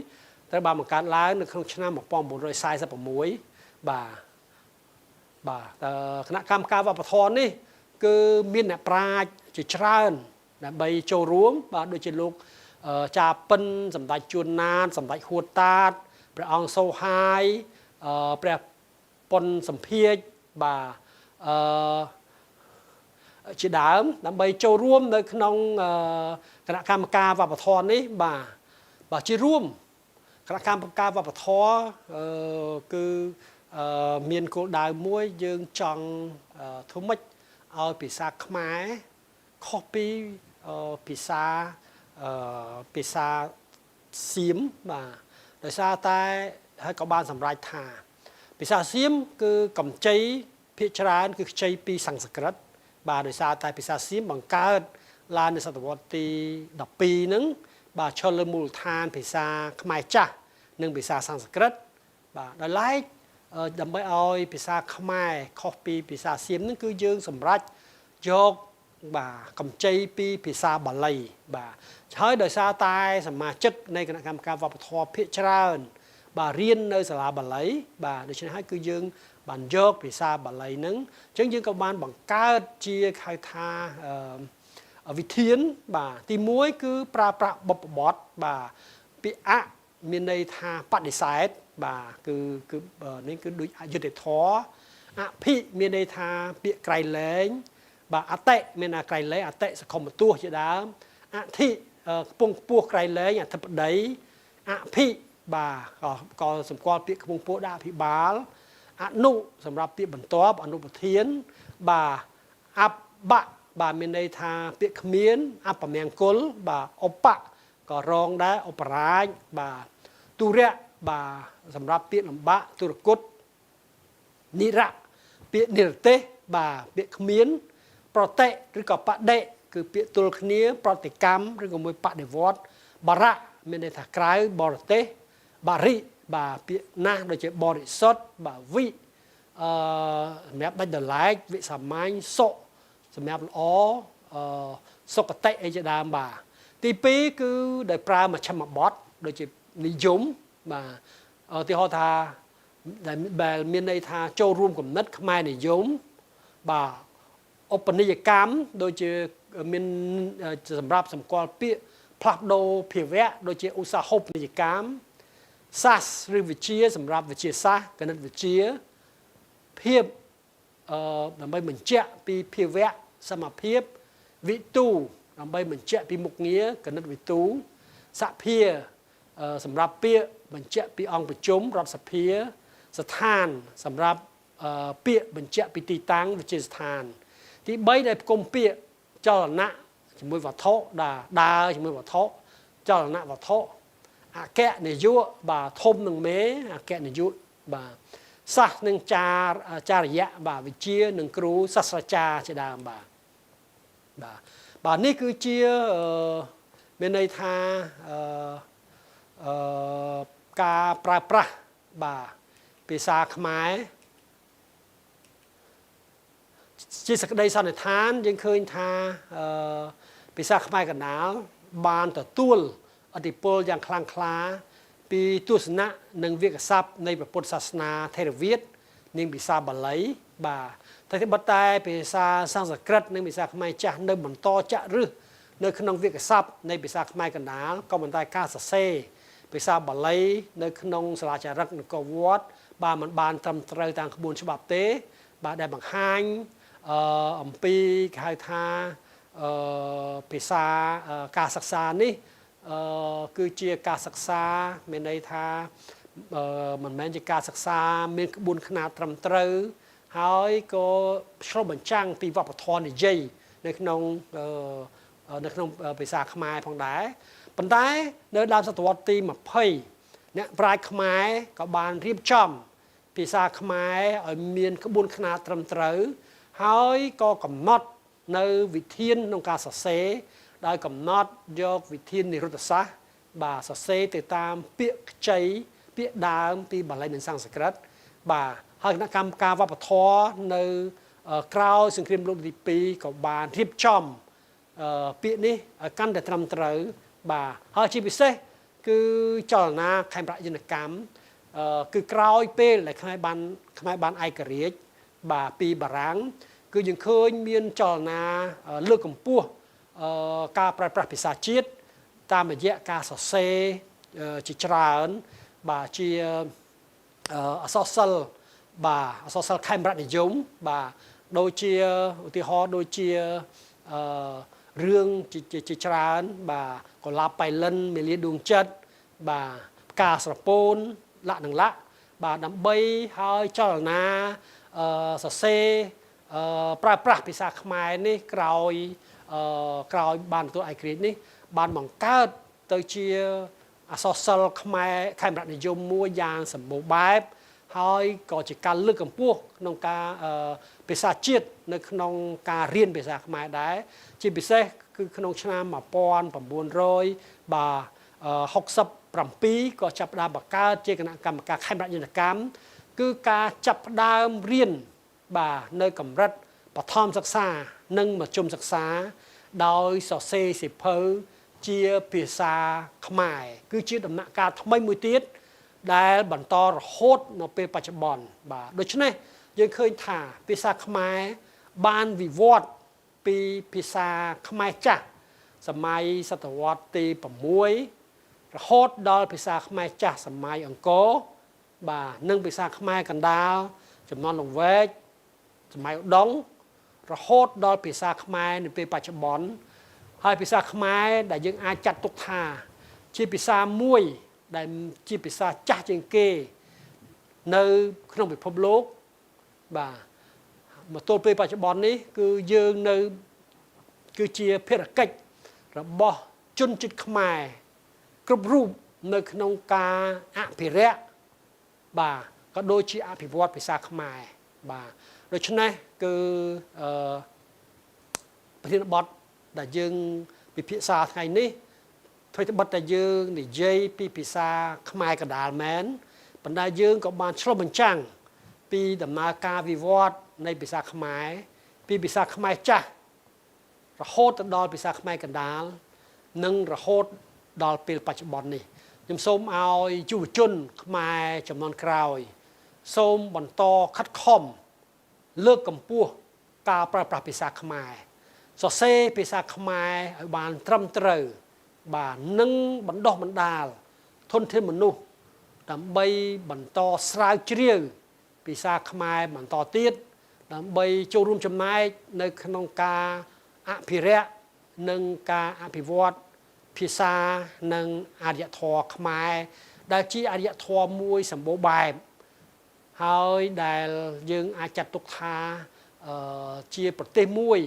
ត្រូវបានបង្កើតឡើងនៅក្នុងឆ្នាំ1946បាទបាទគណៈកម្មការវប្បធម៌នេះគឺមានអ្នកប្រាជ្ញជាច្រើនដើម្បីចូលរួមបាទដូចជាលោកចាពិនសម្ដេចជួនណាតសម្ដេចហួតតាតព្រះអង្គសូហាយព្រះប៉ុនសម្ភាជបាទជាដើមដើម្បីចូលរួមនៅក្នុងគណៈកម្មការវប្បធម៌នេះបាទបាទជារួមគណៈកម្មការវប្បធម៌គឺមានគោលដៅមួយយើងចង់ធ្វើម៉េចឲ្យភាសាខ្មែរខុសពីភាសាភាសាសៀមបាទដោយសារតែហើយក៏បានសម្រេចថាភាសាសៀមគឺកម្ចីភាគច្រើនគឺខ្ចីពីសំស្ក្រឹតបាទដោយសារតែភាសាសៀមបង្កើតឡើងនៅសតវត្សទី12ហ្នឹងបាទឈរលើមូលដ្ឋានភាសាខ្មែរចាស់និងភាសាសំស្ក្រឹតបាទដោយឡែកដើម្បីឲ្យភាសាខ្មែរខុសពីភាសាសៀមហ្នឹងគឺយើងសម្រេចយកបាទកម្ចីពីភាសាបាលីបាទហើយដោយសារតែសមាជិកនៃគណៈកម្មការវប្បធម៌ភាគច្រើនបាទរៀននៅសាលាបាលីបាទដូច្នេះហើយគឺយើងបានយកភាសាបាលីហ្នឹងអញ្ចឹងយើងក៏បានបង្កើតជាហៅថាវិធានបាទទី1គឺប្រើប្រាស់បុព្វបទបាទពាក្យអមានន័យថាបដិសេធបាទគឺគឺនេះគឺដូចអយុត្តិធម៌អភិមានន័យថាពាក្យក្រៃលែងបាទអតិមានថាក្រៃលែងអតិសខុមទស្សជាដើមអធិខ្ពង់ខ្ពស់ក្រៃលែងអធិបតីអភិបាទក៏សម្គាល់ពាក្យខ្ពង់ខ្ពស់ដាក់អភិបាលអនុសម្រាប់ពាក្យបន្ទាប់អនុប្រធានបាទអបៈបាទមានន័យថាពាក្យគ្មានអបមង្គលបាទឧបៈក៏រងដែរឧបរាជបាទទុរៈបាទសម្រាប់ពាក្យលំបាកទុរគតនិរៈពាក្យនិរទេសបាទពាក្យគ្មានប្រតិឬក៏បដិគឺពាក្យទល់គ្នាប្រតិកម្មឬក៏មួយបដិវត្តបរៈមានន័យថាក្រៅបរទេសបរិបាទពាក្យណាស់ដូចជាបរិសុទ្ធបាទវិសម្រាប់ដាច់ដលែកវិសាមញ្ញសុសម្រាប់ល្អសុគតិអីជាដើមបាទទី2គឺដោយប្រើមជ្ឈិមបទដូចជានិយមបាទឧទាហរណ៍ថាដែលមានន័យថាចូលរួមគំនិតខ្មែរនិយមបាទឧបនីយកម្មដូចជាមានសម្រាប់សម្គាល់ពាក្យផ្លាស់ប្ដូរភាវៈដូចជាឧស្សាហូបនីយកម្មសាស្ត្រឬវិទ្យាសម្រាប់វិទ្យាសាស្ត្រគណិតវិទ្យាភាពដើម្បីបញ្ជាក់ពីភាវៈសមភាពវិទូដើម្បីបញ្ជាក់ពីមុខងារគណិតវិទូសភាសម្រាប់ពាក្យបញ្ជាក់ពីអង្គប្រជុំរដ្ឋសភាស្ថានសម្រាប់ពាក្យបញ្ជាក់ពីទីតាំងវិទ្យាស្ថានទី3ដែលផ្គុំពាក្យចលនៈជាមួយវត្ថុដើរជាមួយវត្ថុចលនៈវត្ថុអគ្គនាយកបាទធំនឹងមេអគ្គនាយកបាទសាស្ត្រនិងចារិយៈបាទវិទ្យានិងគ្រូសាស្ត្រាចារ្យជាដើមបាទបាទបាទនេះគឺជាមានន័យថាការប្រើប្រាស់បាទភាសាខ្មែរជាសក្តីសន្និដ្ឋានយើងឃើញថាភាសាខ្មែរកណ្ដាលបានទទួលឥទ្ធិពលយ៉ាងខ្លាំងក្លាពីទស្សនៈនិងវិកស័ព្ទនៃព្រះពុទ្ធសាសនាថេរវាទនិងភាសាបាលីបាទតែបិទតែភាសាសំស្ក្រឹតនិងភាសាខ្មែរចាស់នៅបន្តចាក់ឫសនៅក្នុងវិកស័ព្ទនៃភាសាខ្មែរកណ្ដាលក៏ប៉ុន្តែការសរសេរភាសាបាលីនៅក្នុងសាលាចារឹកនគរវត្តបាទมันបានត្រឹមត្រូវតាមក្បួនច្បាប់ទេបាទដែលបង្ហាញអំពីគេហៅថាភាសាការសិក្សានេះគឺជាការសិក្សាមានន័យថាមិនមែនជាការសិក្សាមានក្បួនខ្នាតត្រឹមត្រូវ ហើយក៏ឆ្លុះបញ្ចាំងពីវប្បធម៌និយាយនៅក្នុងនៅក្នុងភាសាខ្មែរផងដែរប៉ុន្តែនៅដើមសតវត្សទី20អ្នកប្រាជ្ញខ្មែរក៏បានរៀបចំភាសាខ្មែរឲ្យមានក្បួនខ្នាតត្រឹមត្រូវហើយក៏កំណត់នៅវិធានក្នុងការសរសេរដោយកំណត់យកវិធាននិរុទ្ធសាស្ត្របាទសរសេរទៅតាមពាក្យខ្ចីពាក្យដើមពីបាលីនិងសំស្ក្រឹតបាទហើយគណៈកម្មការវប្បធម៌នៅក្រោយសង្គ្រាមលោកទី2ក៏បានរៀបចំពាក្យនេះឲ្យកាន់តែត្រឹមត្រូវបាទហើយជាពិសេសគឺចលនាខេមរយន្តកម្មគឺក្រោយពេលដែលខ្មែរបានឯករាជ្យបាទពីបារាំងគឺយើងឃើញមានចលនាលើកកម្ពស់ការប្រើប្រាស់ភាសាជាតិតាមរយៈការសរសេរជាច្រើនបាទជាអក្សរសិល្ប៍បាទអក្សរសិល្ប៍ខេមរនិយមបាទដូចជាឧទាហរណ៍ដូចជារឿងជាច្រើនបាទកុលាបបៃលិនមេលាដួងចិត្តបាទផ្កាស្រពោនលក្ខនឹងលក្ខបាទដើម្បីឲ្យចលនាសរសេរប្រើប្រាស់ភាសាខ្មែរនេះក្រោយបានទទួលឯករាជ្យនេះបានបង្កើតទៅជាអក្សរសិល្ប៍ខ្មែរខេមរនិយមមួយយ៉ាងសម្បូរបែបហើយក៏ជាការលើកកម្ពស់ក្នុងការភាសាជាតិនៅក្នុងការរៀនភាសាខ្មែរដែរជាពិសេសគឺក្នុងឆ្នាំ1900បាទ67ក៏ចាប់ផ្ដើមបង្កើតជាគណៈកម្មការខេមរយន្តកម្មគឺការចាប់ផ្ដើមរៀនបាទនៅកម្រិតបឋមសិក្សានិងមធ្យមសិក្សាដោយសរសេរសៀវភៅជាភាសាខ្មែរគឺជាដំណាក់កាលថ្មីមួយទៀតដែលបន្តរហូតនៅពេលបច្ចុប្បន្នបាទដូច្នេះយើងឃើញថាភាសាខ្មែរបានវិវត្តពីភាសាខ្មែរចាស់សម័យសតវត្សទី6រហូតដល់ភាសាខ្មែរចាស់សម័យអង្គរបាទនិងភាសាខ្មែរកណ្ដាលជំនាន់លង្វែកសម័យឧដុង្គរហូតដល់ភាសាខ្មែរនៅពេលបច្ចុប្បន្នហើយភាសាខ្មែរដែលយើងអាចចាត់ទុកថាជាភាសាមួយដែលជាភាសាចាស់ជាងគេនៅក្នុងពិភពលោកបាទមកទល់ពេលបច្ចុប្បន្ននេះគឺយើងនៅគឺជាភារកិច្ចរបស់ជនជាតិខ្មែរគ្រប់រូបនៅក្នុងការអភិរក្សបាទក៏ដូចជាអភិវឌ្ឍភាសាខ្មែរបាទដូច្នេះគឺប្រធានបទដែលយើងពិភាក្សាថ្ងៃនេះថ្វីត្បិតតែយើងនិយាយពីភាសាខ្មែរកណ្ដាលមែនប៉ុន្តែយើងក៏បានឆ្លុះបញ្ចាំងពីដំណើរការវិវត្តនៃភាសាខ្មែរពីភាសាខ្មែរចាស់រហូតទៅដល់ភាសាខ្មែរកណ្ដាលនិងរហូតដល់ពេលបច្ចុប្បន្ននេះខ្ញុំសូមឲ្យយុវជនខ្មែរជំនាន់ក្រោយសូមបន្តខិតខំលើកកម្ពស់ការប្រើប្រាស់ភាសាខ្មែរសរសេរភាសាខ្មែរឲ្យបានត្រឹមត្រូវបាទនិងបណ្ដុះបណ្ដាលធនធានមនុស្សដើម្បីបន្តស្រាវជ្រាវភាសាខ្មែរបន្តទៀតដើម្បីចូលរួមចំណែកនៅក្នុងការអភិរក្សនិងការអភិវឌ្ឍភាសានិងអរិយធម៌ខ្មែរដែលជាអរិយធម៌មួយសម្បូរបែបហើយដែលយើងអាចចាត់ទុកថាជាប្រទេសមួយ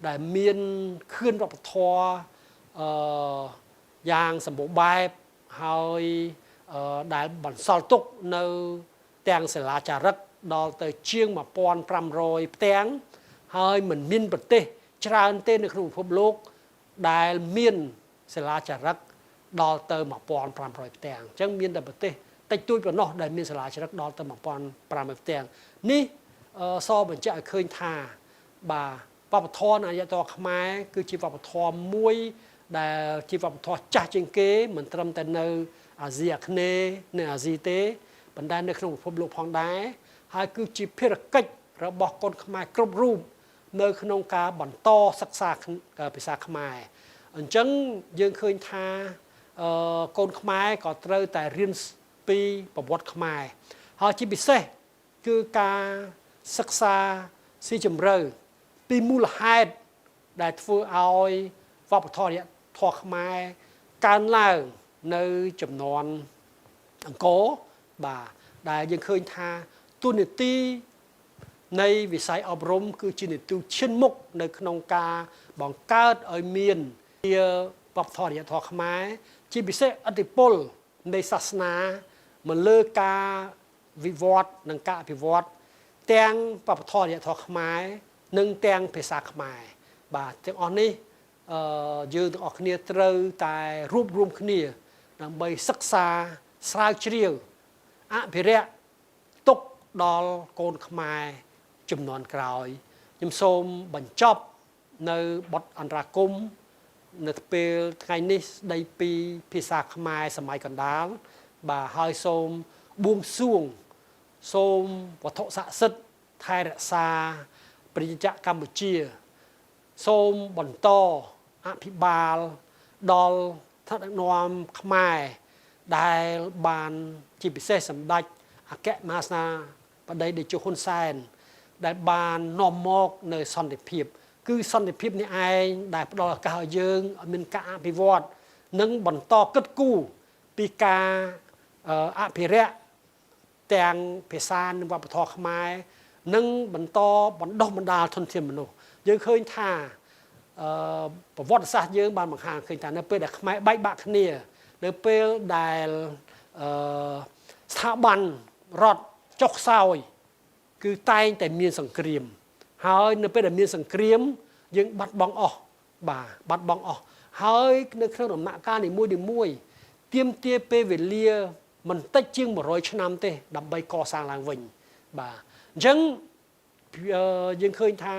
ដែលមានខឿនវប្បធម៌យ៉ាងសម្បូរបែបហើយដែលបន្សល់ទុកនៅទាំងសិលាចារឹកដល់ទៅជាង1500ផ្ទាំងហើយមិនមានប្រទេសច្រើនទេនៅក្នុងពិភពលោកដែលមានសិលាចារឹកដល់ទៅ1500ផ្ទាំងអញ្ចឹងមានតែប្រទេសតិចតួចប៉ុណ្ណោះដែលមានសិលាចារឹកដល់ទៅ1500ផ្ទាំងនេះសបញ្ជាក់ឲ្យឃើញថាបាទវប្បធម៌អរិយធម៌ខ្មែរគឺជាវប្បធម៌មួយដែលជាវប្បធម៌ចាស់ជាងគេមិនត្រឹមតែនៅអាស៊ីអាគ្នេយ៍នៅអាស៊ីទេប៉ុន្តែនៅក្នុងពិភពលោកផងដែរហើយគឺជាភារកិច្ចរបស់កូនខ្មែរគ្រប់រូបនៅក្នុងការបន្តសិក្សាភាសាខ្មែរអញ្ចឹងយើងឃើញថាកូនខ្មែរក៏ត្រូវតែរៀនពីប្រវត្តិខ្មែរហើយជាពិសេសគឺការសិក្សាស៊ីជម្រៅពីមូលហេតុដែលធ្វើឲ្យវប្បធម៌ធម៌ខ្មែរកើនឡើងនៅជំនាន់អង្គរបាទដែលយើងឃើញថាទូនីតិ នៃវិស័យអប់រំគឺជានីតិឈានមុខនៅក្នុងការបង្កើតឲ្យមានជាវប្បធម៌អរិយធម៌ខ្មែរជាពិសេសឥទ្ធិពលនៃសាសនាមកលើការវិវត្តនិងការអភិវឌ្ឍទាំងវប្បធម៌អរិយធម៌ខ្មែរនិងទាំងភាសាខ្មែរបាទទាំងអស់នេះអឺយើងទាំងអស់គ្នាត្រូវតែរួបរួមគ្នាដើម្បីសិក្សាស្រាវជ្រាវអភិរក្សទុកដល់កូនខ្មែរជំនាន់ក្រោយខ្ញុំសូមបញ្ចប់នៅបទអន្តរាគមន៍នៅពេលថ្ងៃនេះស្ដីពីភាសាខ្មែរសម័យកណ្ដាលបាទហើយសូមបួងសួងសូមវត្ថុស័ក្តិសិទ្ធិថែរក្សាប្រជាជាតិកម្ពុជា សូមបន្តអភិបាលដល់ថ្នាក់ដឹកនាំខ្មែរដែលបានជាពិសេសសម្ដេចអគ្គមហាសេនាបតីតេជោហ៊ុនសែនដែលបាននាំមកនៅសន្តិភាព គឺសន្តិភាពនេះឯងដែលផ្ដល់ឱកាសឲ្យយើងឲ្យមានការអភិវឌ្ឍនិងបន្តគិតគូរពីការអភិរក្សទាំងភាសានិងវប្បធម៌ខ្មែរនិងបន្តបណ្ដុះបណ្ដាលធនធានមនុស្សយើងឃើញថាអឺប្រវត្តិសាស្ត្រយើងបានបង្ហាញឃើញថានៅពេលដែលខ្មែរបែកបាក់គ្នានៅពេលដែលអឺស្ថាប័នរដ្ឋចុះខ្សោយគឺតែងតែមានសង្គ្រាមហើយនៅពេលដែលមានសង្គ្រាមយើងបាត់បង់អស់បាទបាត់បង់អស់ហើយនៅក្នុងដំណាក់កាលនីមួយៗទាមទារពេលវេលាមិនតិចជាង100ឆ្នាំទេដើម្បីកសាងឡើងវិញបាទអញ្ចឹងយើងឃើញថា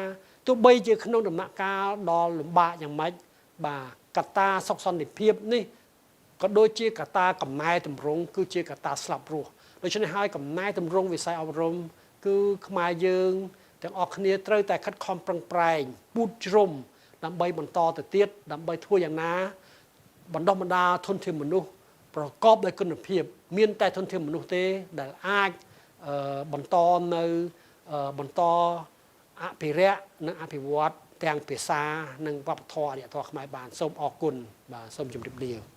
ទោះបីជាក្នុងដំណាក់កាលដ៏លំបាកយ៉ាងម៉េចបាទកត្តាសុខសន្តិភាពនេះក៏ដូចជាកត្តាកំណែតម្រង់គឺជាកត្តាស្លាប់រស់ដូច្នេះហើយកំណែតម្រង់វិស័យអប់រំគឺខ្មែរយើងទាំងអស់គ្នាត្រូវតែខិតខំប្រឹងប្រែងពូតជ្រុំដើម្បីបន្តទៅទៀតដើម្បីធ្វើយ៉ាងណាបណ្ដុះបណ្ដាលធនធានមនុស្សប្រកបដោយគុណភាពមានតែធនធានមនុស្សទេដែលអាចបន្តនៅបន្តអភិរក្សនិងអភិវឌ្ឍទាំងភាសានិងវប្បធម៌អរិយធម៌ខ្មែរបានសូមអរគុណបាទសូមជម្រាបលា។